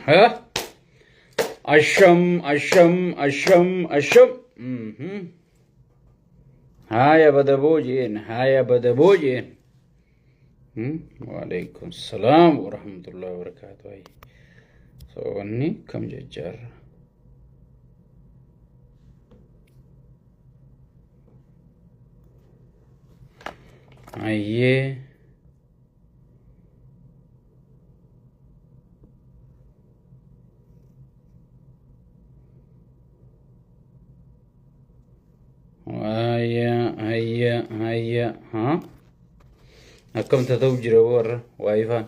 Ha? Asham, asham, asham, asham. Haya badaboo jeen, haya badaboo jeen. Waalaikum salaam wa rahmatullahi wa barakatuh. So wanni kam jejjaarra. Ayyee. Hayya, hayya, hayya. Ha? Akkam ta'u jira warra waayifaan.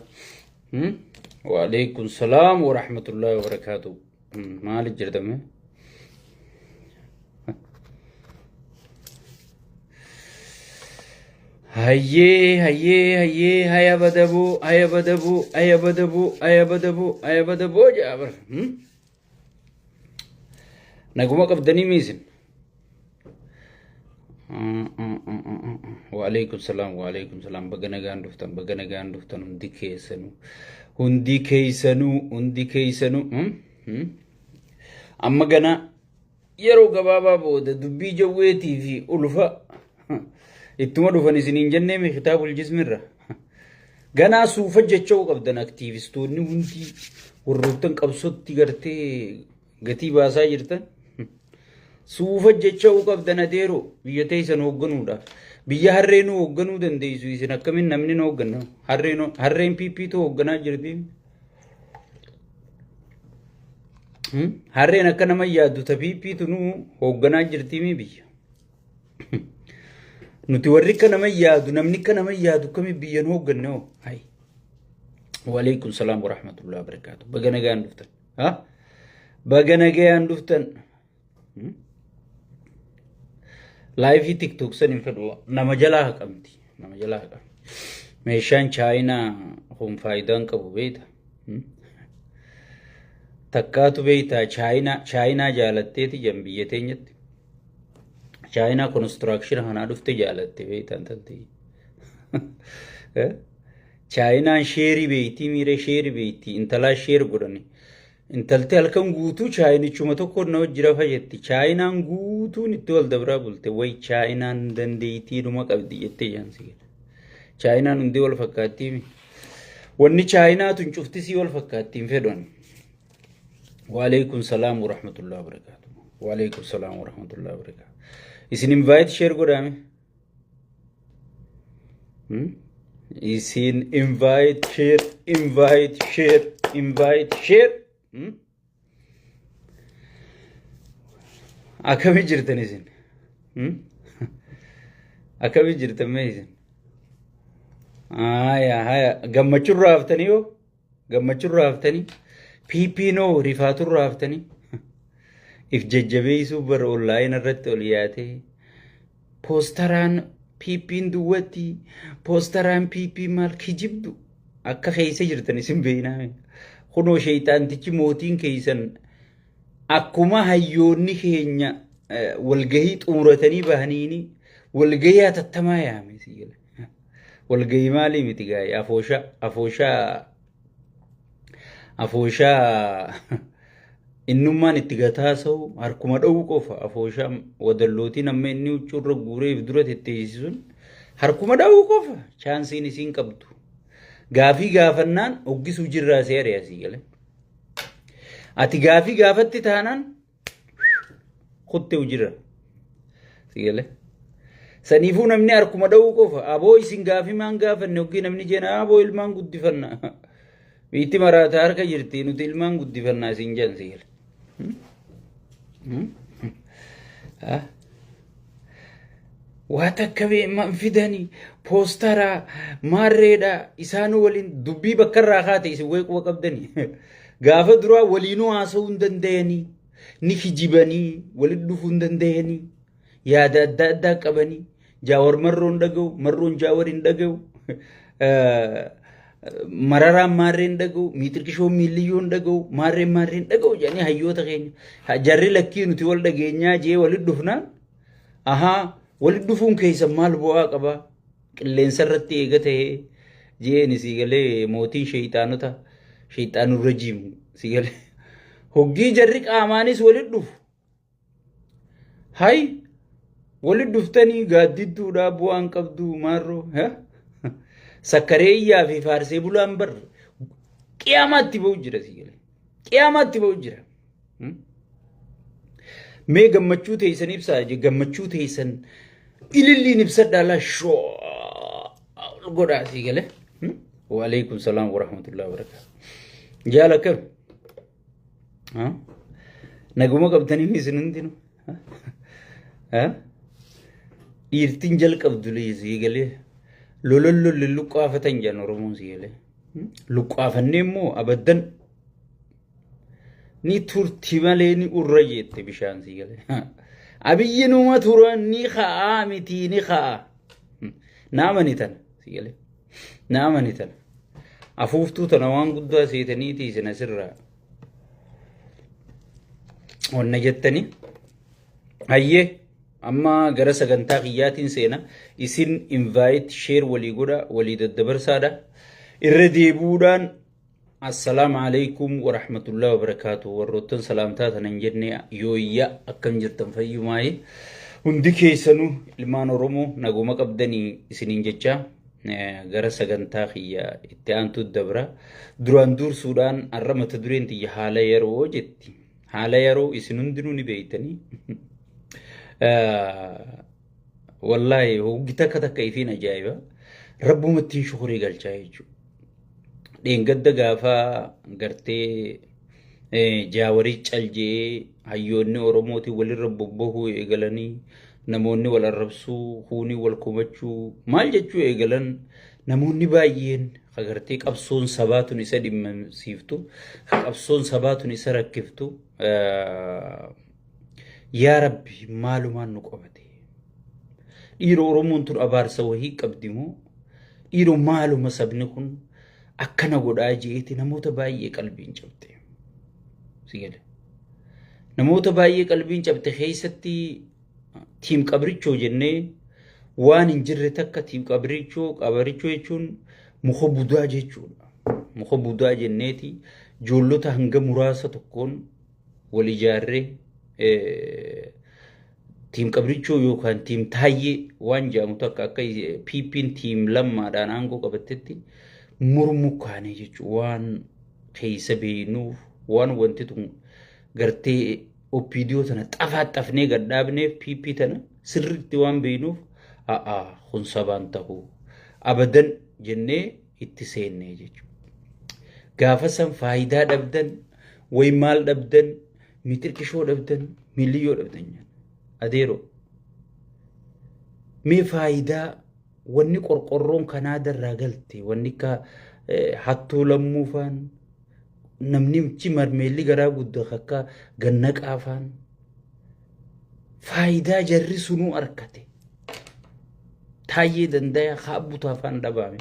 Waalaikum salaam wa rahmatullahi wa barakatuh. Maali jirtame? Hayyee, hayyee, hayyee, haya badaboo, haya badaboo, haya badaboo, haya badaboo, haya badaboo jedha bara. Naguma qabdanii miisin. Waalaikum salaam, waalaikum salaam. Baga nagaan dhuftan, baga nagaan dhuftan hundi keessanuu. Hundi keessanuu, hundi keessanuu. Amma gana yeroo gabaabaa booda dubbii jawweetii fi ulfa ittuma dhufan isiniin jennee mi kitaabul jismirra. Ganaa suufa jecha'uu qabdan aktiivistoonni hundi warroottan qabsootti gartee gatii baasaa jirtan. Suufa jecha'uu qabdan adeeroo biyya teessan hoogganuudhaaf. Biyya harreenuu hoogganuu dandeessu isin akkamiin namni nu hoogganna? Harreen PPtu hoogganaa jirti. Harreen akka nama yaaddu ta PPtu nu hoogganaa jirti mi biyya. Nuti warri akka nama yaadu namni akka nama yaadu akkamiin biyya nu hoogganne hoo? Hayi. Waalaikum salaam wa rahmatullahi wa barakaatuh. Baga nagaan dhuftan. Ha? Baga nagaan dhuftan. Laayivii TikTok san hin fedhu. Nama jalaa haqamti. Nama jalaa haqamti. Meeshaan Chaayinaa kun faayidaa hin qabu beekta. Takkaatu beektaa Chaayinaa Chaayinaa jaalatteeti jan biyya teenyatti. Chaayinaa konistiraakshina kanaa dhufte jaalatte beektaa intalti. Chaayinaan sheerii beektii miira sheerii beektii intalaa sheer godhani. Intalti halkan guutuu chaayinichuma tokkoon na wajji rafa jetti. Chaayinaan guutuun itti wal dabraa bulte. Way chaayinaan dandeettii dhuma qabdi jettee jaansi gala. Chaayinaan hundi wal fakkaattii mi? Wanni chaayinaa tun cuftisii wal fakkaattii hin fedhan. Waalaikum salaam wa rahmatullahi wa barakaatuh. Waalaikum salaam wa rahmatullahi wa barakaatuh. Isin invite share godhaame. Isin invite share invite share invite share. Akkamii jirtan isin? Akkamii jirtan mee isin? Haya haya gammachurraa haftanii yoo gammachurraa haftanii PP noo rifaaturraa haftanii if jajjabeessuu bara onlaayina irratti ol yaatee Poostaraan PPn duwwatti poostaraan PP maal kijibdu akka keessa jirtan isin beeknaa. Kunoo sheeyxaantichi mootiin keessan akkuma hayyoonni keenya walgahii xumuratanii bahaniini walgahii hatattamaa yaame si gala. Walgahii maalii miti gaa'e afooshaa afooshaa afooshaa innummaan itti gataasa'u harkuma dha'uu qofa afooshaa wadallootiin amma inni huccuurra guuree if dura tetteessisuun harkuma dha'uu qofa chaansiin isiin qabdu. Gaafii gaafannaan hoggisuu jirraa see ari'a sii gale. Ati gaafii gaafatti taanaan kutte hojirra. Si gale. Saniifuu namni harkuma dha'uu qofa. Aboo isin gaafii maan gaafanne hoggii namni jeena aboo ilmaan guddifanna. Biitti maraata harka jirti nuti ilmaan guddifannaa isin jedhan si gale. Waa takka beeman fidanii poostaraa maarreedha isaan waliin dubbii bakka irraa kaate isin wayii quba qabdanii. Gaafa duraa waliinuu haasa'uu hin danda'anii ni kijibanii walitti dhufuu hin danda'anii yaada adda addaa qabanii jaawar marroon dhaga'u marroon jaawar hin dhaga'u mararaan maarreen dhaga'u miixirqishoon miilliyyoon dhaga'u maarreen maarreen dhaga'u jedhanii hayyoota keenya jarri lakkii nuti wal dhageenyaa jee walitti dhufnaan ahaa walitti dhufuun keessan maal bu'aa qaba qilleensa irratti eega ta'ee jeen isii galee mootiin sheeyxaanota Shayxaanur rajiim si galee. Hoggii jarri qaamaanis walitti dhufu. Hay walitti dhuftanii gaaddidduudhaa bu'aan qabdu maarroo. Sakkareeyyaa fi faarsee bulaan bar qiyaamaatti ba'u jira si galee. Qiyaamaatti ba'u jira. Mee gammachuu teessan ibsaa, gammachuu teessan ililliin ibsadhaa laa shoo godhaa si galee. Waalaikum salaam warahmatullahi wabarakatuh. Jaala kam? Naguma qabdanii isin hundinuu? Dhiirtiin jalqabdu si galee lolan lolli luqqaafatan jedhan Oromoon si galee. Luqqaafannee immoo abaddan ni turti malee ni urra jette bishaan si galee. Abiyyi numa tura ni ka'aa miti ni ka'a. Naamani tana si galee. Naamani tana. Afuuftuu tana waan guddaa seetaniiti isin asirraa. Wanna jettanii. Hayyee amma gara sagantaa kiyyaatiin seena. Isin invite share walii godha walii daddabarsaadha. Irra deebi'uudhaan assalaamu alaikum warahmatullahi wabarakaatu. Warroottan salaamtaa tana hin jenne yooyya akkam jirtan fayyumaayi. Hundi keessanuu ilmaan Oromoo naguma qabdanii isiniin jechaa gara sagantaa kiyya itti aantuu dabra. Duraan dursuudhaan har'a mata dureen tiyya haala yeroo jetti. Haala yeroo isin hundinuu ni beektanii. Wallaahi hoggi takka takka ifiin ajaa'iba. Rabbumattiin shukurii galchaa jechuudha. Dheengadda gaafa gartee jaawarii caljee hayyoonni Oromootiin walirra bobbahuu eegalanii namoonni wal arrabsuu, kuunii wal komachuu maal jechuu eegalan namoonni baay'een agartee qabsoon sabaa tun isa dhimmamsiiftu, qabsoon sabaa tun isa rakkiftu, yaa Rabbi maalumaan nu qabate. Dhiiroo Oromoon tun abaarsa wahii qabdi moo dhiiroo maaluma sabni kun akkana godhaa je'eeti namoota baay'ee qalbiin cabte. Si gale. Namoota baay'ee qalbiin cabte keessatti tiim qabrichoo jennee waan hin jirre takka tiim qabrichoo qabrichoo jechuun muka budaa jechuudha. Muka budaa jenneeti ijoollota hanga muraasa tokkoon wal ijaarree tiim qabrichoo yookaan tiim taayyee waan jedhamu takka akka PP'n tiim lammaadhaan aangoo qabattetti mormuu kaanee jechuudha. Waan keessa beeknuuf waan wanti tun gartee OPDO tana xafaaxafnee gad dhaabneef PP tana sirriitti waan beeknuuf a'aa kun sabaan ta'uu abadan jennee itti seennee jechuudha. Gaafa san faayidaa dhabdan way maal dhabdan mixirqishoo dhabdan miliyyoo dhabdan adeeroo. Mee faayidaa wanni qorqorroon Kanaadarraa galte wanni akka hattuu lammuu faan namnichi marmeelli garaa guddaa akka gannaqaa faan faayidaa jarri sunuu argate taayyee dandaya kaabbutaa faan dhabaame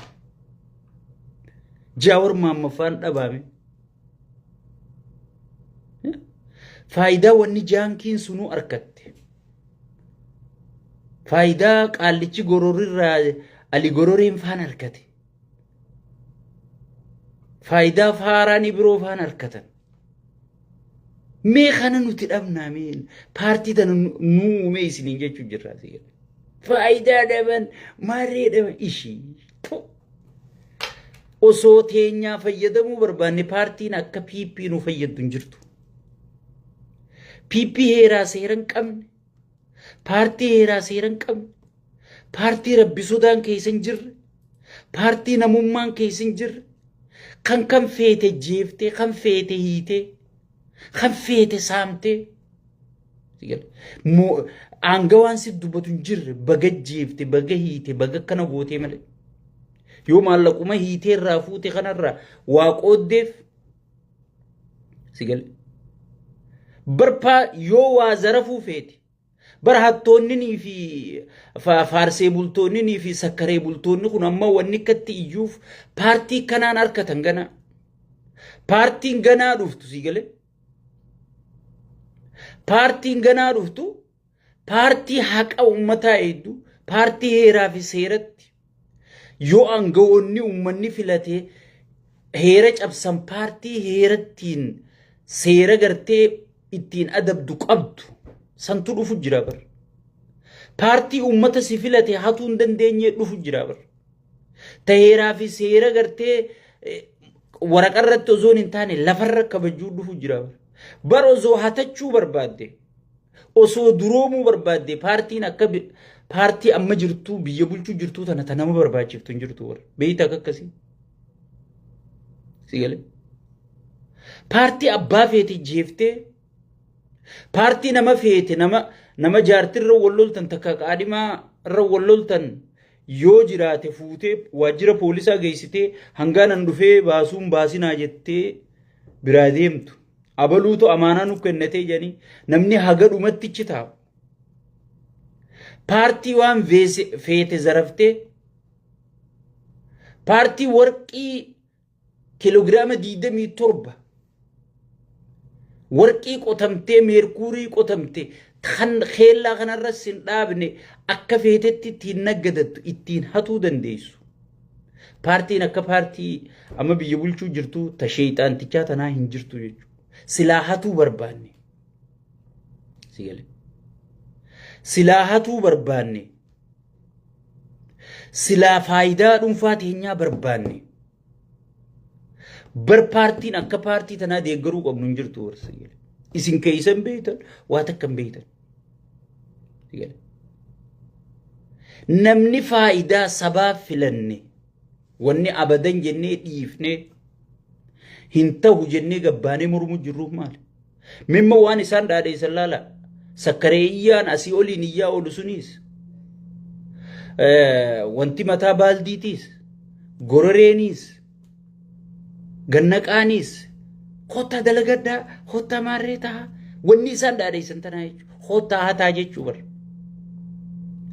jaawar maamma faan dhabaame faayidaa wanni jaankiin sunuu argatte faayidaa qaallichi gororirraa ali gororeen faan argate Faayidaa faaraanii biroo faan harkatan. Mee kana nuti dhabnaa mee paartii tana nu uumee isiniin jechuu jirra asii gadi. Faayidaa dhaban maarree dhaban ishii. Osoo teenyaa fayyadamuu barbaanne paartiin akka PP nu fayyaddu hin jirtu. PP heeraa seera hin qabne. Paartii heeraa seera hin qabne. Paartii rabbi sodaan keessa hin jirre, paartii namummaan keessa hin jirre, kan kan feete jeeftee, kan feete hiitee, kan feete saamtee. Aangawaan si dubbatu hin jirre baga jeefte, baga hiite, baga akkana gootee malee. Yoo maallaquma hiitee irraa fuute kanarraa waa qooddeef si gale. Barpaa yoo waa zarafuu feete Bar hattoonninii fi faarsee bultoonninii fi sakkaree bultoonni kun amma wanni akkatti iyyuuf paartii kanaan harkatan ganaa. Paartiin ganaa dhuftu sii galee. Paartiin ganaa dhuftu paartii haqa uummataa eegdu paartii heeraa fi seeratti yoo aangawoonni uummanni filatee Heera cabsan paartii heerattiin seera gartee ittiin adabdu qabdu santu dhufu jira bar. Paartii uummata si filate hatuu hin dandeenye dhufu jira bar. Ta heeraa fi seera gartee waraqaa irratti osoo hin taane lafarra kabajuu dhufu jira bar. Bar osoo hatachuu barbaadde, osoo duroomuu barbaadde, paartiin akka paartii amma jirtuu biyya bulchuu jirtuu tana ta nama barbaachiftu hin jirtu bar. Beeyta akka akkasii. Si galee? Paartii abbaa feete jeeftee, paartii nama feete, nama jaartirra wal loltan, takka qaadhimaa irra wal loltan yoo jiraate, fuutee waajjira poolisaa geessitee hangaanan dhufee baasuun baasinaa jettee biraa deemtu. Abaluutu amaanaa nu kennatee jedhanii namni haga dhumatti ichi taa'u. Paartii waan feete zaraftee, paartii warqii kiloogiraama 27 warqii qotamtee, meerkuurii qotamte kan keellaa kanarras hin dhaabne, akka feetetti ittiin naggadattu, ittiin hatuu dandeessu. Paartiin akka paartii amma biyya bulchuu jirtu ta sheexaantichaa tanaa hin jirtu jechuudha. Silaa hatuu barbaanne. Si galee? Silaa hatuu barbaanne. Silaa faayidaa dhuunfaa teenyaa barbaanne. Bar paartiin akka paartii tanaa deeggaruu qabnu hin jirtu warra. Isin keessa hin beektan, waa takka hin beektan. Namni faayidaa sabaa filanne, wanni abadan jennee dhiifnee hin ta'u jennee gabbaanee mormuu jirruuf maali? Mimma waan isaan dhaadheessan laala. Sakkareeyyaan asii oliin iyyaa oolu sunis, wanti mataa baaldiitiis, gororeeniis, gannaqaaniis, kottaa dalagadhaa, kottaa maarree ta'a. Wanni isaan dhaadheessan tanaa jechuudha. Kottaa hataa jechuu bara.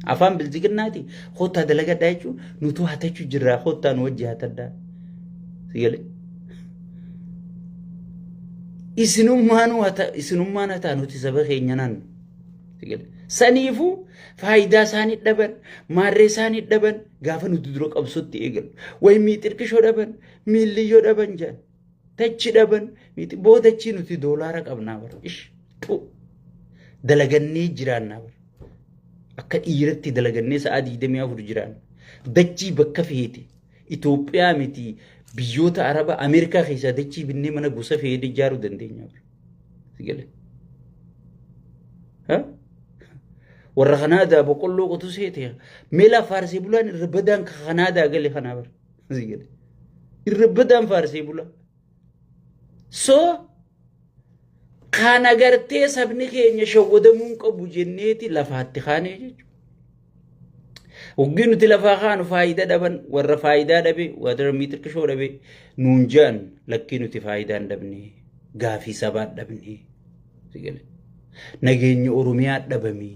Afaan bilziginnaati. Kottaa dalagadhaa jechuun nutu hatachuu jirraa, kottaa nu wajji hatadhaa. Si galee? Isinummaanuu hata, isinummaan hataa, nuti saba keenya naannu. Si galee? Saniifuu faayidaa isaanii dhaban, maarree isaanii dhaban gaafa nuti dura qabsootti eegalu. Wayi miixirqishoo dhaban, miilliyyoo dhaban jedhan. Tachi dhaban, boodachii nuti doolaara qabnaa bara. Ish, tu. Dalagannee jiraannaa bara. Akka dhiiratti dalagannee sa'a 24 jiraanna. Dachii bakka feete. Itoophiyaa miti, biyyoota Araba Ameerikaa keessaa dachii binnee mana gosa feete ijaaruu dandeenya bara. Si galee? Ha? Warra Kanaadaa boqqolloo qotu seete. Meelaa faarsee bulaan irra badaan ka Kanaadaa gale kanaa bara. Si galee? Irra badaan faarsee bulaa. So kana gartee sabni keenya shawwadamuu hin qabu jenneeti lafaatti kaanee jechuudha. Hoggii nuti lafaa kaanu faayidaa dhaban, warra faayidaa dhabe, warra miixirqishoo dhabe nuun je'an. Lakkii, nuti faayidaa hin dhabne, gaafii sabaa dhabne. Si galee? Nageenyi Oromiyaa dhabame.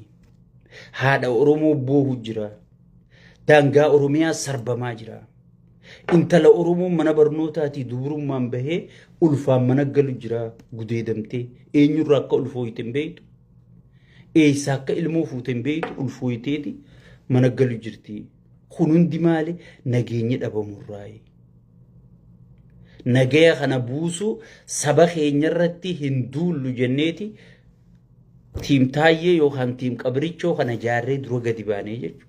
Haadha Oromoo boohu jira. Daangaa Oromiyaa sarbamaa jira. Intala Oromoo mana barnootaatii dubrummaan bahee ulfaan mana galu jira, gudeedamtee eenyurraa akka ulfooyte hin beektu. Eessaa akka ilmoo fuute hin beektu, ulfooyteeti mana galu jirti. Kun hundi maali? Nageenyi dhabamurraayi. Nagaya kana buusuu saba keenya irratti hin duullu jenneeti tiim Taayyee yookaan tiim Qabrichoo kana jaarree dura gadi baanee jechuudha.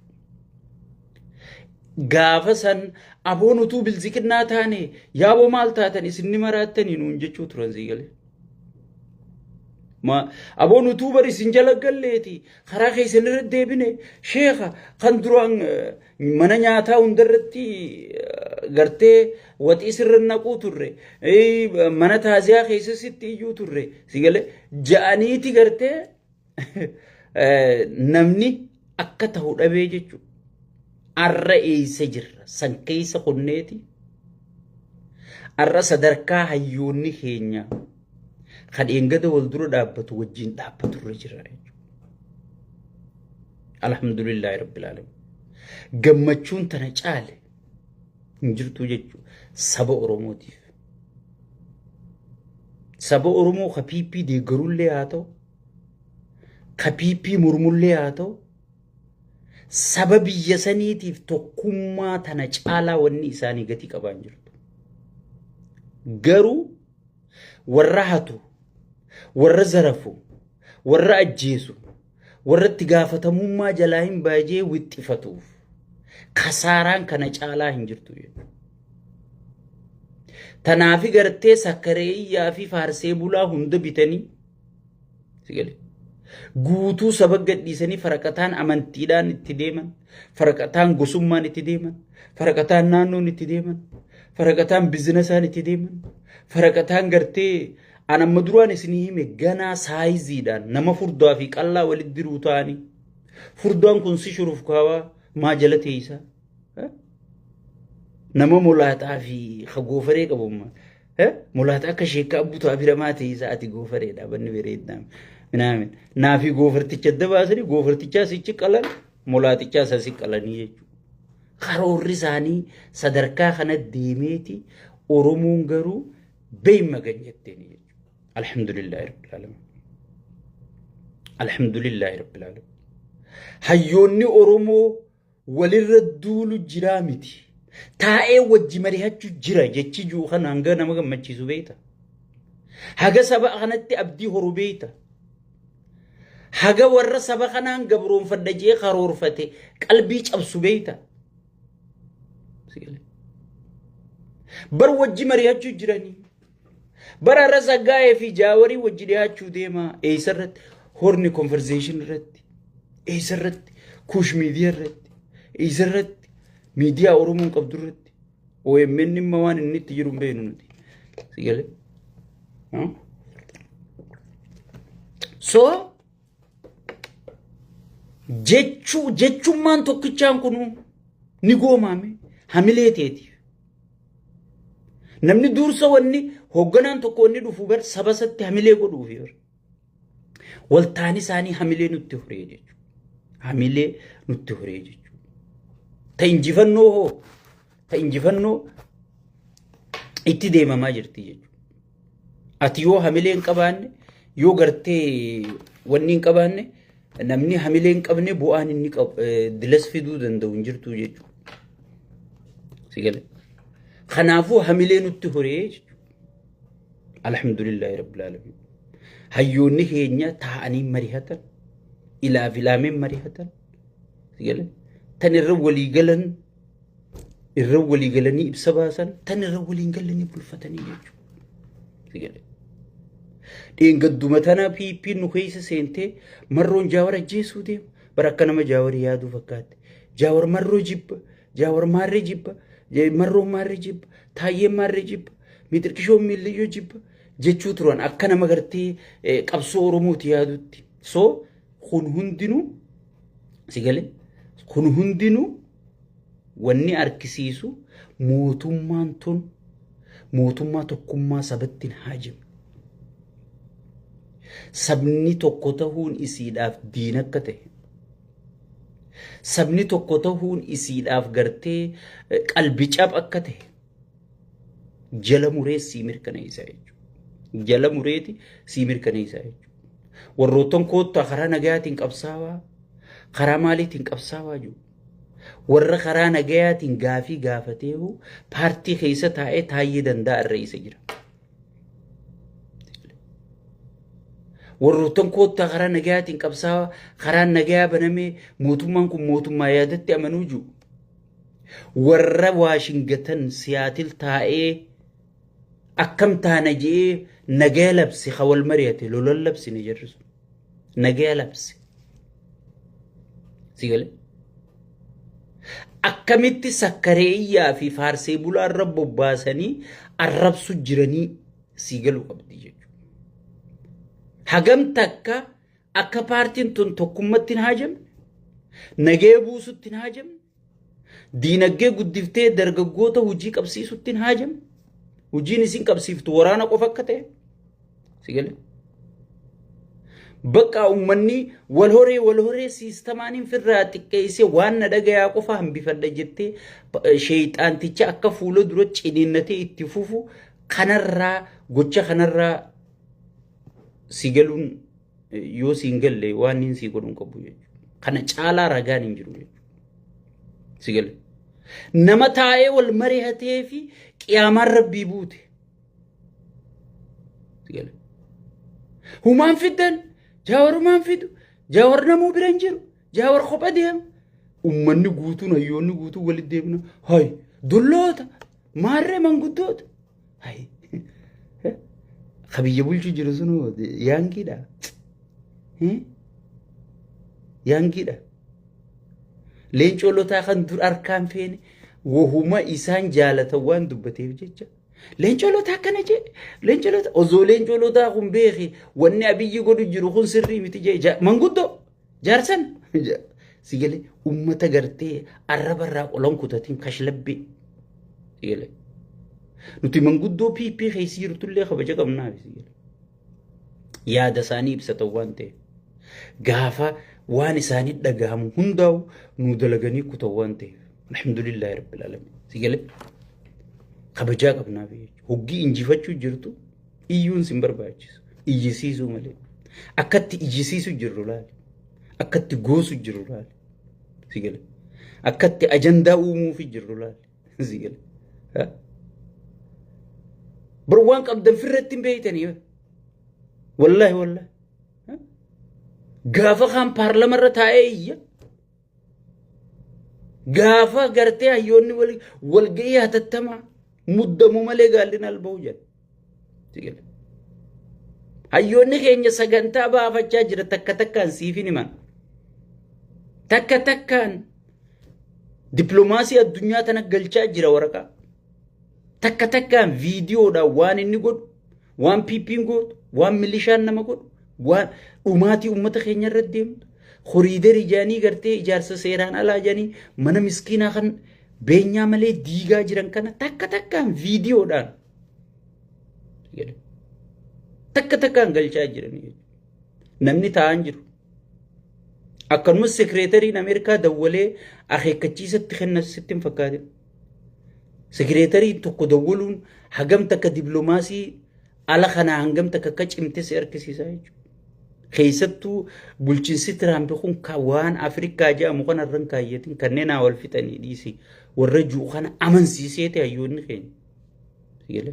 Gaafa san aboon utuu bilziqinnaa taane, yaaboo maal taatan, isin ni maraattanii nuun jechuu turan, sii galee. Ma aboon utuu bar isin jala galleeti karaa keessan irra deebine, sheeka kan duraan mana nyaataa hundarratti gartee waxii sirra naquu turre, mana taaziyaa keessa sitti iyyuu turre, si galee, ja'aniiti gartee namni akka ta'u dhabee jechuudha. Arra eessa jirra? San keessa kunneeti. Arra sadarkaa hayyoonni keenya kan eengada wal dura dhaabbatu wajjin dhaabbatu irra jira jechuudha. Alhamdulillahi Rabbil Alamin. Gammachuun tana caale hin jirtu jechuudha saba Oromootiif. Saba Oromoo ka PP deeggarullee haa ta'u, ka PP mormullee haa ta'u, saba biyya saniitiif tokkummaa tana caalaa wanni isaanii gatii qabaan jirtu. Garuu warra hatu, warra zarafu, warra ajjeesu, warra itti gaafatamummaa jalaa hin baajee wixxifatuuf kasaaraan kana caalaa hin jirtu jechuudha. Tanaafi gartee sakkareeyyaa fi faarsee bulaa hunda bitanii si galee guutuu saba gadhiisanii faraqataan amantiidhaan itti deeman, faraqataan gosummaan itti deeman, faraqataan naannoon itti deeman, faraqataan bizinasaan itti deeman, faraqataan gartee an amma duraan isinii hime ganaa saayiziidhaan nama furdaa fi qallaa walitti diruu ta'anii furdaan kun si shuruuf kaawaa maa jala teessaa. Nama molaaxaa fi ka goofaree qabu molaaxaa akka sheekkaa abbutaa biramaa ta'e isaa ati goofareedha banni bareeddaa minaamin naafi goofarticha adda baasanii goofartichaa sichi qalan molaaxichaa isa si qalanii jechuudha. Karoorri isaanii sadarkaa kana deemeeti Oromoon garuu beeyma gan jetteeni jechuudha. Alhamdulillaahi rabbil aalamiin. Alhamdulillaahi rabbil aalamiin. Hayyoonni Oromoo walirra duulu jiraa miti. Taa'ee wajji mari'achuu jira jechi jiru kana hanga nama gammachiisu beekta. Haga saba kanatti abdii horu beekta. Haga warra saba kanaan gabroonfadha jee karoorfate qalbii cabsu beekta. Bar wajji mari'achuu jiranii. Bara har'a Saggaayee fi Jaawarii wajji dhiyaachuu deema. Eessa irratti? Horni conversation irratti. Eessa irratti? Kuush miidiyaa irratti. Eessa irratti? Miidiyaa Oromoon qabdu irratti. OMN immoo waan inni itti jiru hin beeknu nuti. Si galee? So jechuu jechummaan tokkichaan kunuu ni goomaame hamilee teetiif. Namni dursa wanni hoogganaan tokko wanni dhufu bar saba isatti hamilee godhuufi bar. Waltaan isaanii hamilee nutti horee jechuudha. Hamilee nutti horee jechuudha. Ta injifannoo hoo ta injifannoo itti deemamaa jirti jechuudha. Ati yoo hamilee hin qabaanne yoo gartee wanni hin qabaanne namni hamilee hin qabne bu'aan inni dilas fiduu danda'u hin jirtu jechuudha. Si gale. Kanaafuu hamilee nutti horee jechuudha. Alhamdulillaahi rabbil aalamiin. Hayyoonni keenya taa'anii marihatan, ilaaf ilaameen marihatan, si gale. Tan irra walii galan, irra walii galanii ibsa baasan, tan irra waliin galanii bulfatanii jechuudha. Si gale. Dheengadduma tana PP nu keessa seentee marroon jaawar ajjeesuu deema. Bara akka nama jaawarii yaaduu fakkaatti. Jaawar marroo jibba. Jaawar maarree jibba, marroon maarree jibba, taayyeen maarree jibba, mixirqishoon miilliyyoo jibba jechuu turan akka nama gartee qabsoo Oromooti yaadutti. So kun hundinuu si galee kun hundinuu wanni argisiisu mootummaan tun mootummaa tokkummaa sabatti hin haajamne. Sabni tokko tahuun isiidhaaf diina akka ta'e. Sabni tokko tahuun isiidhaaf gartee qalbi cap akka ta'e jala muree sii mirkaneessa jechuudha. Jala mureeti sii mirkaneessa jechuudha. Warroottan koottaa karaa nagayaatiin qabsaawaa, karaa maaliitiin qabsaawaa jiru. Warra karaa nagayaatiin gaafii gaafateehu paartii keessa taa'ee taayyee danda'a irra isa jira. Warroottan koottaa karaa nagayaatiin qabsaawaa karaan nagayaa banamee mootummaan kun mootummaa yaadatti amanuu jiru. Warra Waashingatan Siyaatil taa'ee akkam taana je'ee nagaya labse ka wal mari'ate lolan labsine jarri sun. Nagaya labse. Si galee? Akkamitti sakkareeyyaa fi faarsee bulaa irra bobbaasanii arrabsu jiranii sii galuu qabdi jechuudha. Hagam takka akka paartiin tun tokkummatti hin haajamne, nagaya buusutti hin haajamne, diinagdee guddiftee dargaggoota hojii qabsiisutti hin haajamne, hojiin isin qabsiiftu waraana qofa akka ta'e si galee. Bakka uummanni wal horee wal horee siistamaaniin firraa xiqqeessee waan na dhagayaa qofa hambifadha jettee sheeyxaanticha akka fuula dura ciniinnatee itti fufu kanarraa gocha kanarraa si galuun yoo si hin galle waan inni si godhu hin qabu jechuudha. Kana caalaa ragaan hin jiru jechuudha. Si gale. Nama taa'ee wal mari'atee fi qiyaamaan rabbii buute. Sigale. Humaan fiddan Jaawar humaan fidu, Jaawar namuu bira hin jiru, Jaawar kopha deema. Uummanni guutuun, hayyoonni guutuun walitti deemna. Hay dulloota, maarree manguddoota. Hay ka biyya bulchu jiru sun yaankiidha. Yaankiidha. Leencoo Lotaa kan dur harkaan feene wahuma isaan jaalatan waan dubbateef jecha. Leencoo Lotaa akkana jee, Leencoo Lotaa osoo Leencoo Lotaa kun beeki wanni Abiyyi godhu jiru kun sirrii miti jee, manguddoo jaarsan si galee ummata gartee arraba irraa qolan kutatiin kashlabbee si galee. Nuti manguddoo PP keessa jirtullee kabaja qabnaaf si galee. Yaada isaanii ibsatan waan ta'eef. Gaafa waan isaanii dhagahamu hundaa'u nu dalaganii kutan waan ta'eef. Alhamdulillahi rabbil alamin. Si galee kabajaa qabnaaf jechuudha. Hoggii injifachuu jirtu iyyuun sin barbaachisu. Iyyisiisuu malee. Akkatti iyyisiisu jirru laali. Akkatti goosu jirru laali. Si galee. Akkatti ajandaa uumuufi jirru laali. Si galee. Bar waan qabdan firratti hin beeytanii. Wallaahi wallaahi. Gaafa kaan paarlamarra taa'ee iyya. Gaafa gartee hayyoonni walga'ii hatattamaa muddamu malee gaalli alba'u jedha. Hayyoonni keenya sagantaa baafachaa jira, takka takkaan siif hin himan. Takka takkaan dippiloomaasii addunyaa tana galchaa jira waraqaa. Takka takkaan viidiyoodhaan waan inni godhu, waan PP'n gootu, waan milishaan nama godhu, waan dhumaatii uummata keenya irra deemtu, koriidarii jaanii gartee ijaarsa seeraan alaa jaanii mana miskiinaa kan beenyaa malee diigaa jiran kana takka takkaan viidiyoodhaan takka takkaan galchaa jiran. Namni taa'an jiru. Akkanumas sekireetariin Ameerikaa dawwalee akeekkachiisatti kenna sitti hin fakkaatin. Sekireetariin tokko dawwaluun hagam takka dippiloomaasii ala kanaa hangam takka akka cimte si argisiisa jechuudha. Keessattuu bulchiinsi Tiraamp kun waan Afrikaa jedhamu kana irra hin kaayyatin, kanneen haa wal fixanii dhiisi warra jiru kana amansiisee ta'e hayyoonni keenya.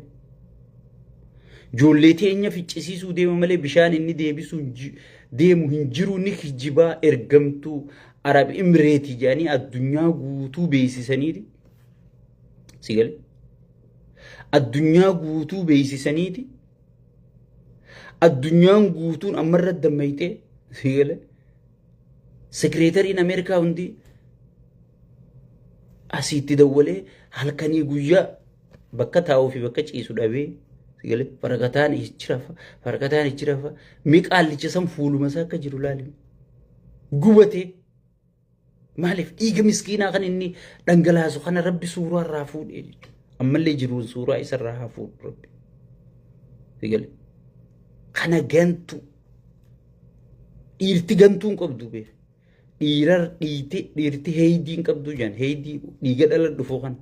Ijoollee teenya ficcisiisuu deema malee bishaan inni deebisuu deemu hin jiru, ni kijibaa. Ergamtuu Arab Imireetii jedhanii addunyaa guutuu beeksisaniiti. Si galee? Addunyaa guutuu beeksisaniiti. Addunyaan guutuun ammarra dammayxee, si galee? Sekireetariin Ameerikaa hundi asiitti dawwalee halkanii guyyaa bakka taa'uu fi bakka ciisu dhabee, si galee, faraqataan ichi rafa, faraqataan ichi rafa, mee qaallicha san fuuluma isaa akka jiru laali. Gubatee maaliif dhiiga miskiinaa kan inni dhangalaasu kana Rabbi suuraa irraa fuudhee jechuudha. Ammallee jiruun suuraa isarraa haa fuudhu Rabbi. Si galee? Kana gantu dhiirti gantuu hin qabdu beeku. Dhiirar dhiiti dhiirti heeydii hin qabduu jedhan, heeydii dhiiga dhala dhufu kana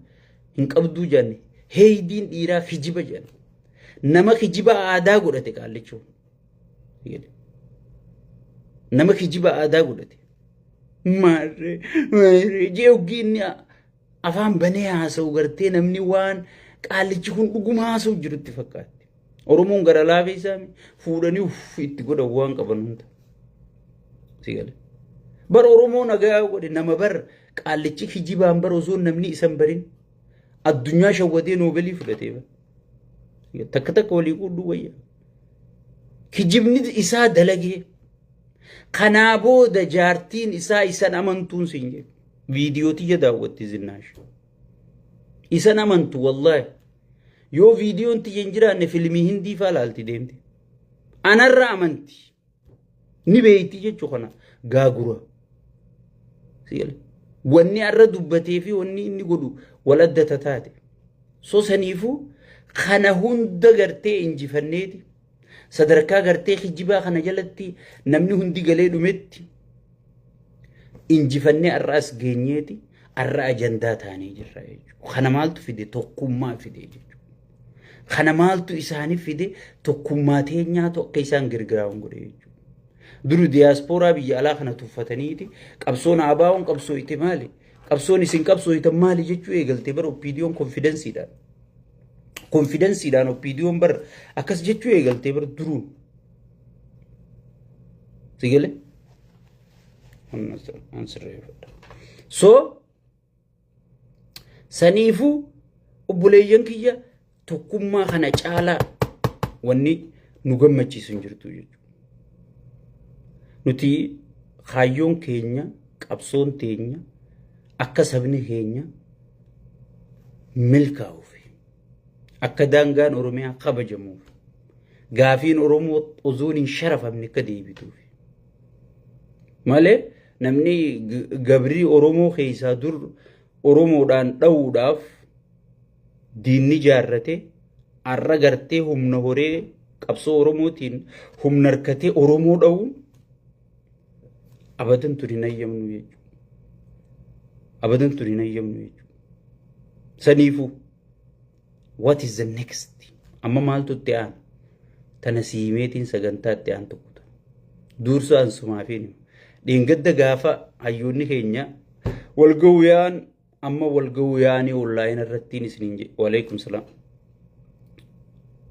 hin qabduu jedhan, heeydiin dhiiraa kijiba jedhan. Nama kijiba aadaa godhate qaallichuu. Nama kijiba aadaa godhate. Maarree maarree jee hoggii inni afaan banee haasa'u gartee namni waan qaallichi kun dhuguma haasa'u jirutti fakkaatti. Oromoon gara laafee isaa fuudhanii uff itti godhan waan qaban hunda. Si gale. Bar Oromoo nagaa godhe nama bar qaallichi kijibaan bar osoo namni isa hin barin addunyaa shawwadee noobelii fudhatee bar. Takka takka walii quudhuu wayya. Kijibni isaa dalagee. Kanaa booda jaartiin isaa isan amantuun siin jedhu. Viidiyoo tiyya daawwatti Zinnaash. Isan amantu wallaahi. Yoo viidiyoon tiyya hin jiraanne fiilmii Hindii faa laalti deemte. Anarra amanti. Ni beeyti jechuu kana gaagura. Wanni arra dubbatee fi wanni inni godhu wal adda tataate. So saniifuu kana hunda gartee injifanneeti. Sadarkaa gartee kijibaa kana jalatti namni hundi galee dhumetti injifannee har'a as geenyeeti, har'a ajandaa taanee jirra jechuudha. Kana maaltu fide? Tokkummaa fide jechuudha. Kana maaltu isaaniif fide? Tokkummaa teenyaatu akka isaan girgiraa'uun godhe jechuudha. Duru diyaaspooraa biyya alaa kana tuffataniiti qabsoon ABO'n qabsoo itti maali? Qabsoon isin qabsoo itti maali jechuu eegalte bara OPDO'n konfidensiidhaan. Konfidensiidhaan OPDOn bar akkas jechuu eegaltee bar duruun. Si galee? An sirreeffadha. So saniifuu obboleeyyan kiyya, tokkummaa kana caalaa wanni nu gammachiisu hin jirtu jechuudha. Nuti kaayyoon keenya, qabsoon teenya akka sabni keenya milkaa'uuf, akka daangaan Oromiyaa kabajamuuf, gaafiin Oromoo osoo hin sharafamne akka deebituuf malee, namni gabrii Oromoo keessaa dur Oromoodhaan dha'uudhaaf diinni jaarrate har'a gartee humna horee qabsoo Oromootiin humna harkatee Oromoo dha'uun abadan tun hin hayyamnu jechuudha. Abadan tun hin hayyamnu jechuudha. Saniifuu what is the next? Amma maaltu itti aana? Tana siimeetiin sagantaa itti aan tokko ta'a. Dursa ansumaafiin dheengadda gaafa hayyoonni keenya wal ga'uu yaa'an, amma wal ga'uu yaa'anii online irrattiin isiniin jedhe. Waleekum salaam.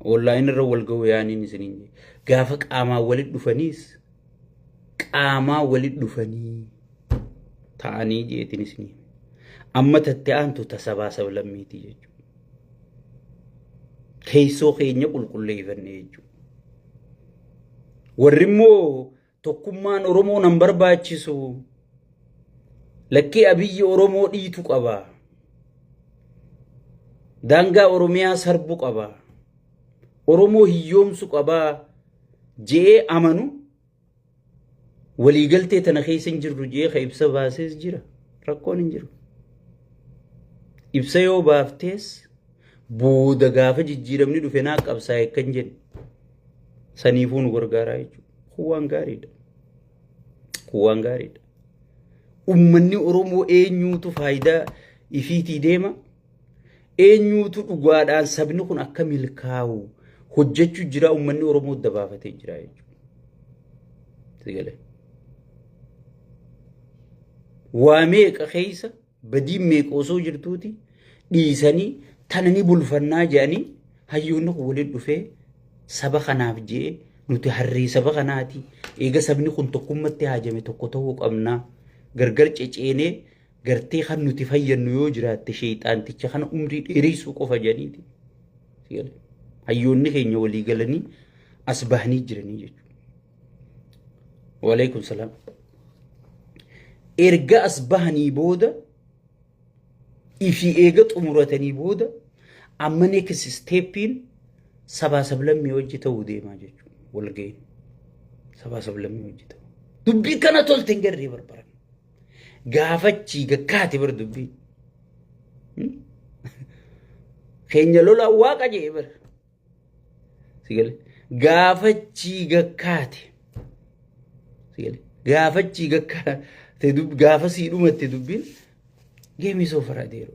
Online irra wal ga'uu yaa'aniin isiniin jedhe. Gaafa qaamaan walitti dhufaniis qaamaa walitti dhufanii ta'anii jeetiin isinii. Amma tatte aantu tasabaa sablammiiti jechuudha. Keessoo keenya qulqulleeffanne jechuudha. Warri immoo tokkummaan Oromoo nan barbaachisu, lakkii, Abiyyi Oromoo dhiitu qaba. Daangaa Oromiyaa sarbu qaba. Oromoo hiyyoomsu qaba je'ee amanu, waliigaltee tana keessa hin jirru je'ee ka ibsa baasees jira. Rakkoon hin jiru. Ibsa yoo baaftees booda gaafa jijjiiramni dhufe naa qabsaa'e kan jennu saniifuu nu gargaaraa jechuudha. Kun waan gaariidha. Kun waan gaariidha. Uummanni Oromoo eenyuutu faayidaa ifiitii deema? Eenyuutu dhugaadhaan sabni kun akka milkaa'u hojjechuu jira? Uummanni Oromoo dabaafatee jira jechuudha. Waa meeqa keessa, badiin meeqa osoo jirtuuti, dhiisanii tana ni bulfannaa jedhanii hayyoonni kun waliin dhufee saba kanaaf jee, nuti harree saba kanaati. Eega sabni kun tokkummatti haajame tokko ta'uu qabnaa. Gargar ceceenee gartee kan nuti fayyannu yoo jiraatte sheexaanticha kana umrii dheereessuu qofa jedhaniiti. Hayyoonni keenya walii galanii as bahanii jiranii jechuudha. Waleekum salaam. Erga as bahanii booda, ifii eega xumuratanii booda, amma next stepiin sabaa sablammii hojii ta'uu deemaa jechuudha. Walga'iin sabaa sablammii hojii ta'uu. Dubbii kana tolte hin garree barbaran. Gaafachii gakkaate bar dubbii. Keenya lolaa waaqa jee bara. Sigale gaafachii gakkaate. Sigale gaafachii gakkaate, gaafa sii dhumatte dubbiin geemii soofaraa deeru.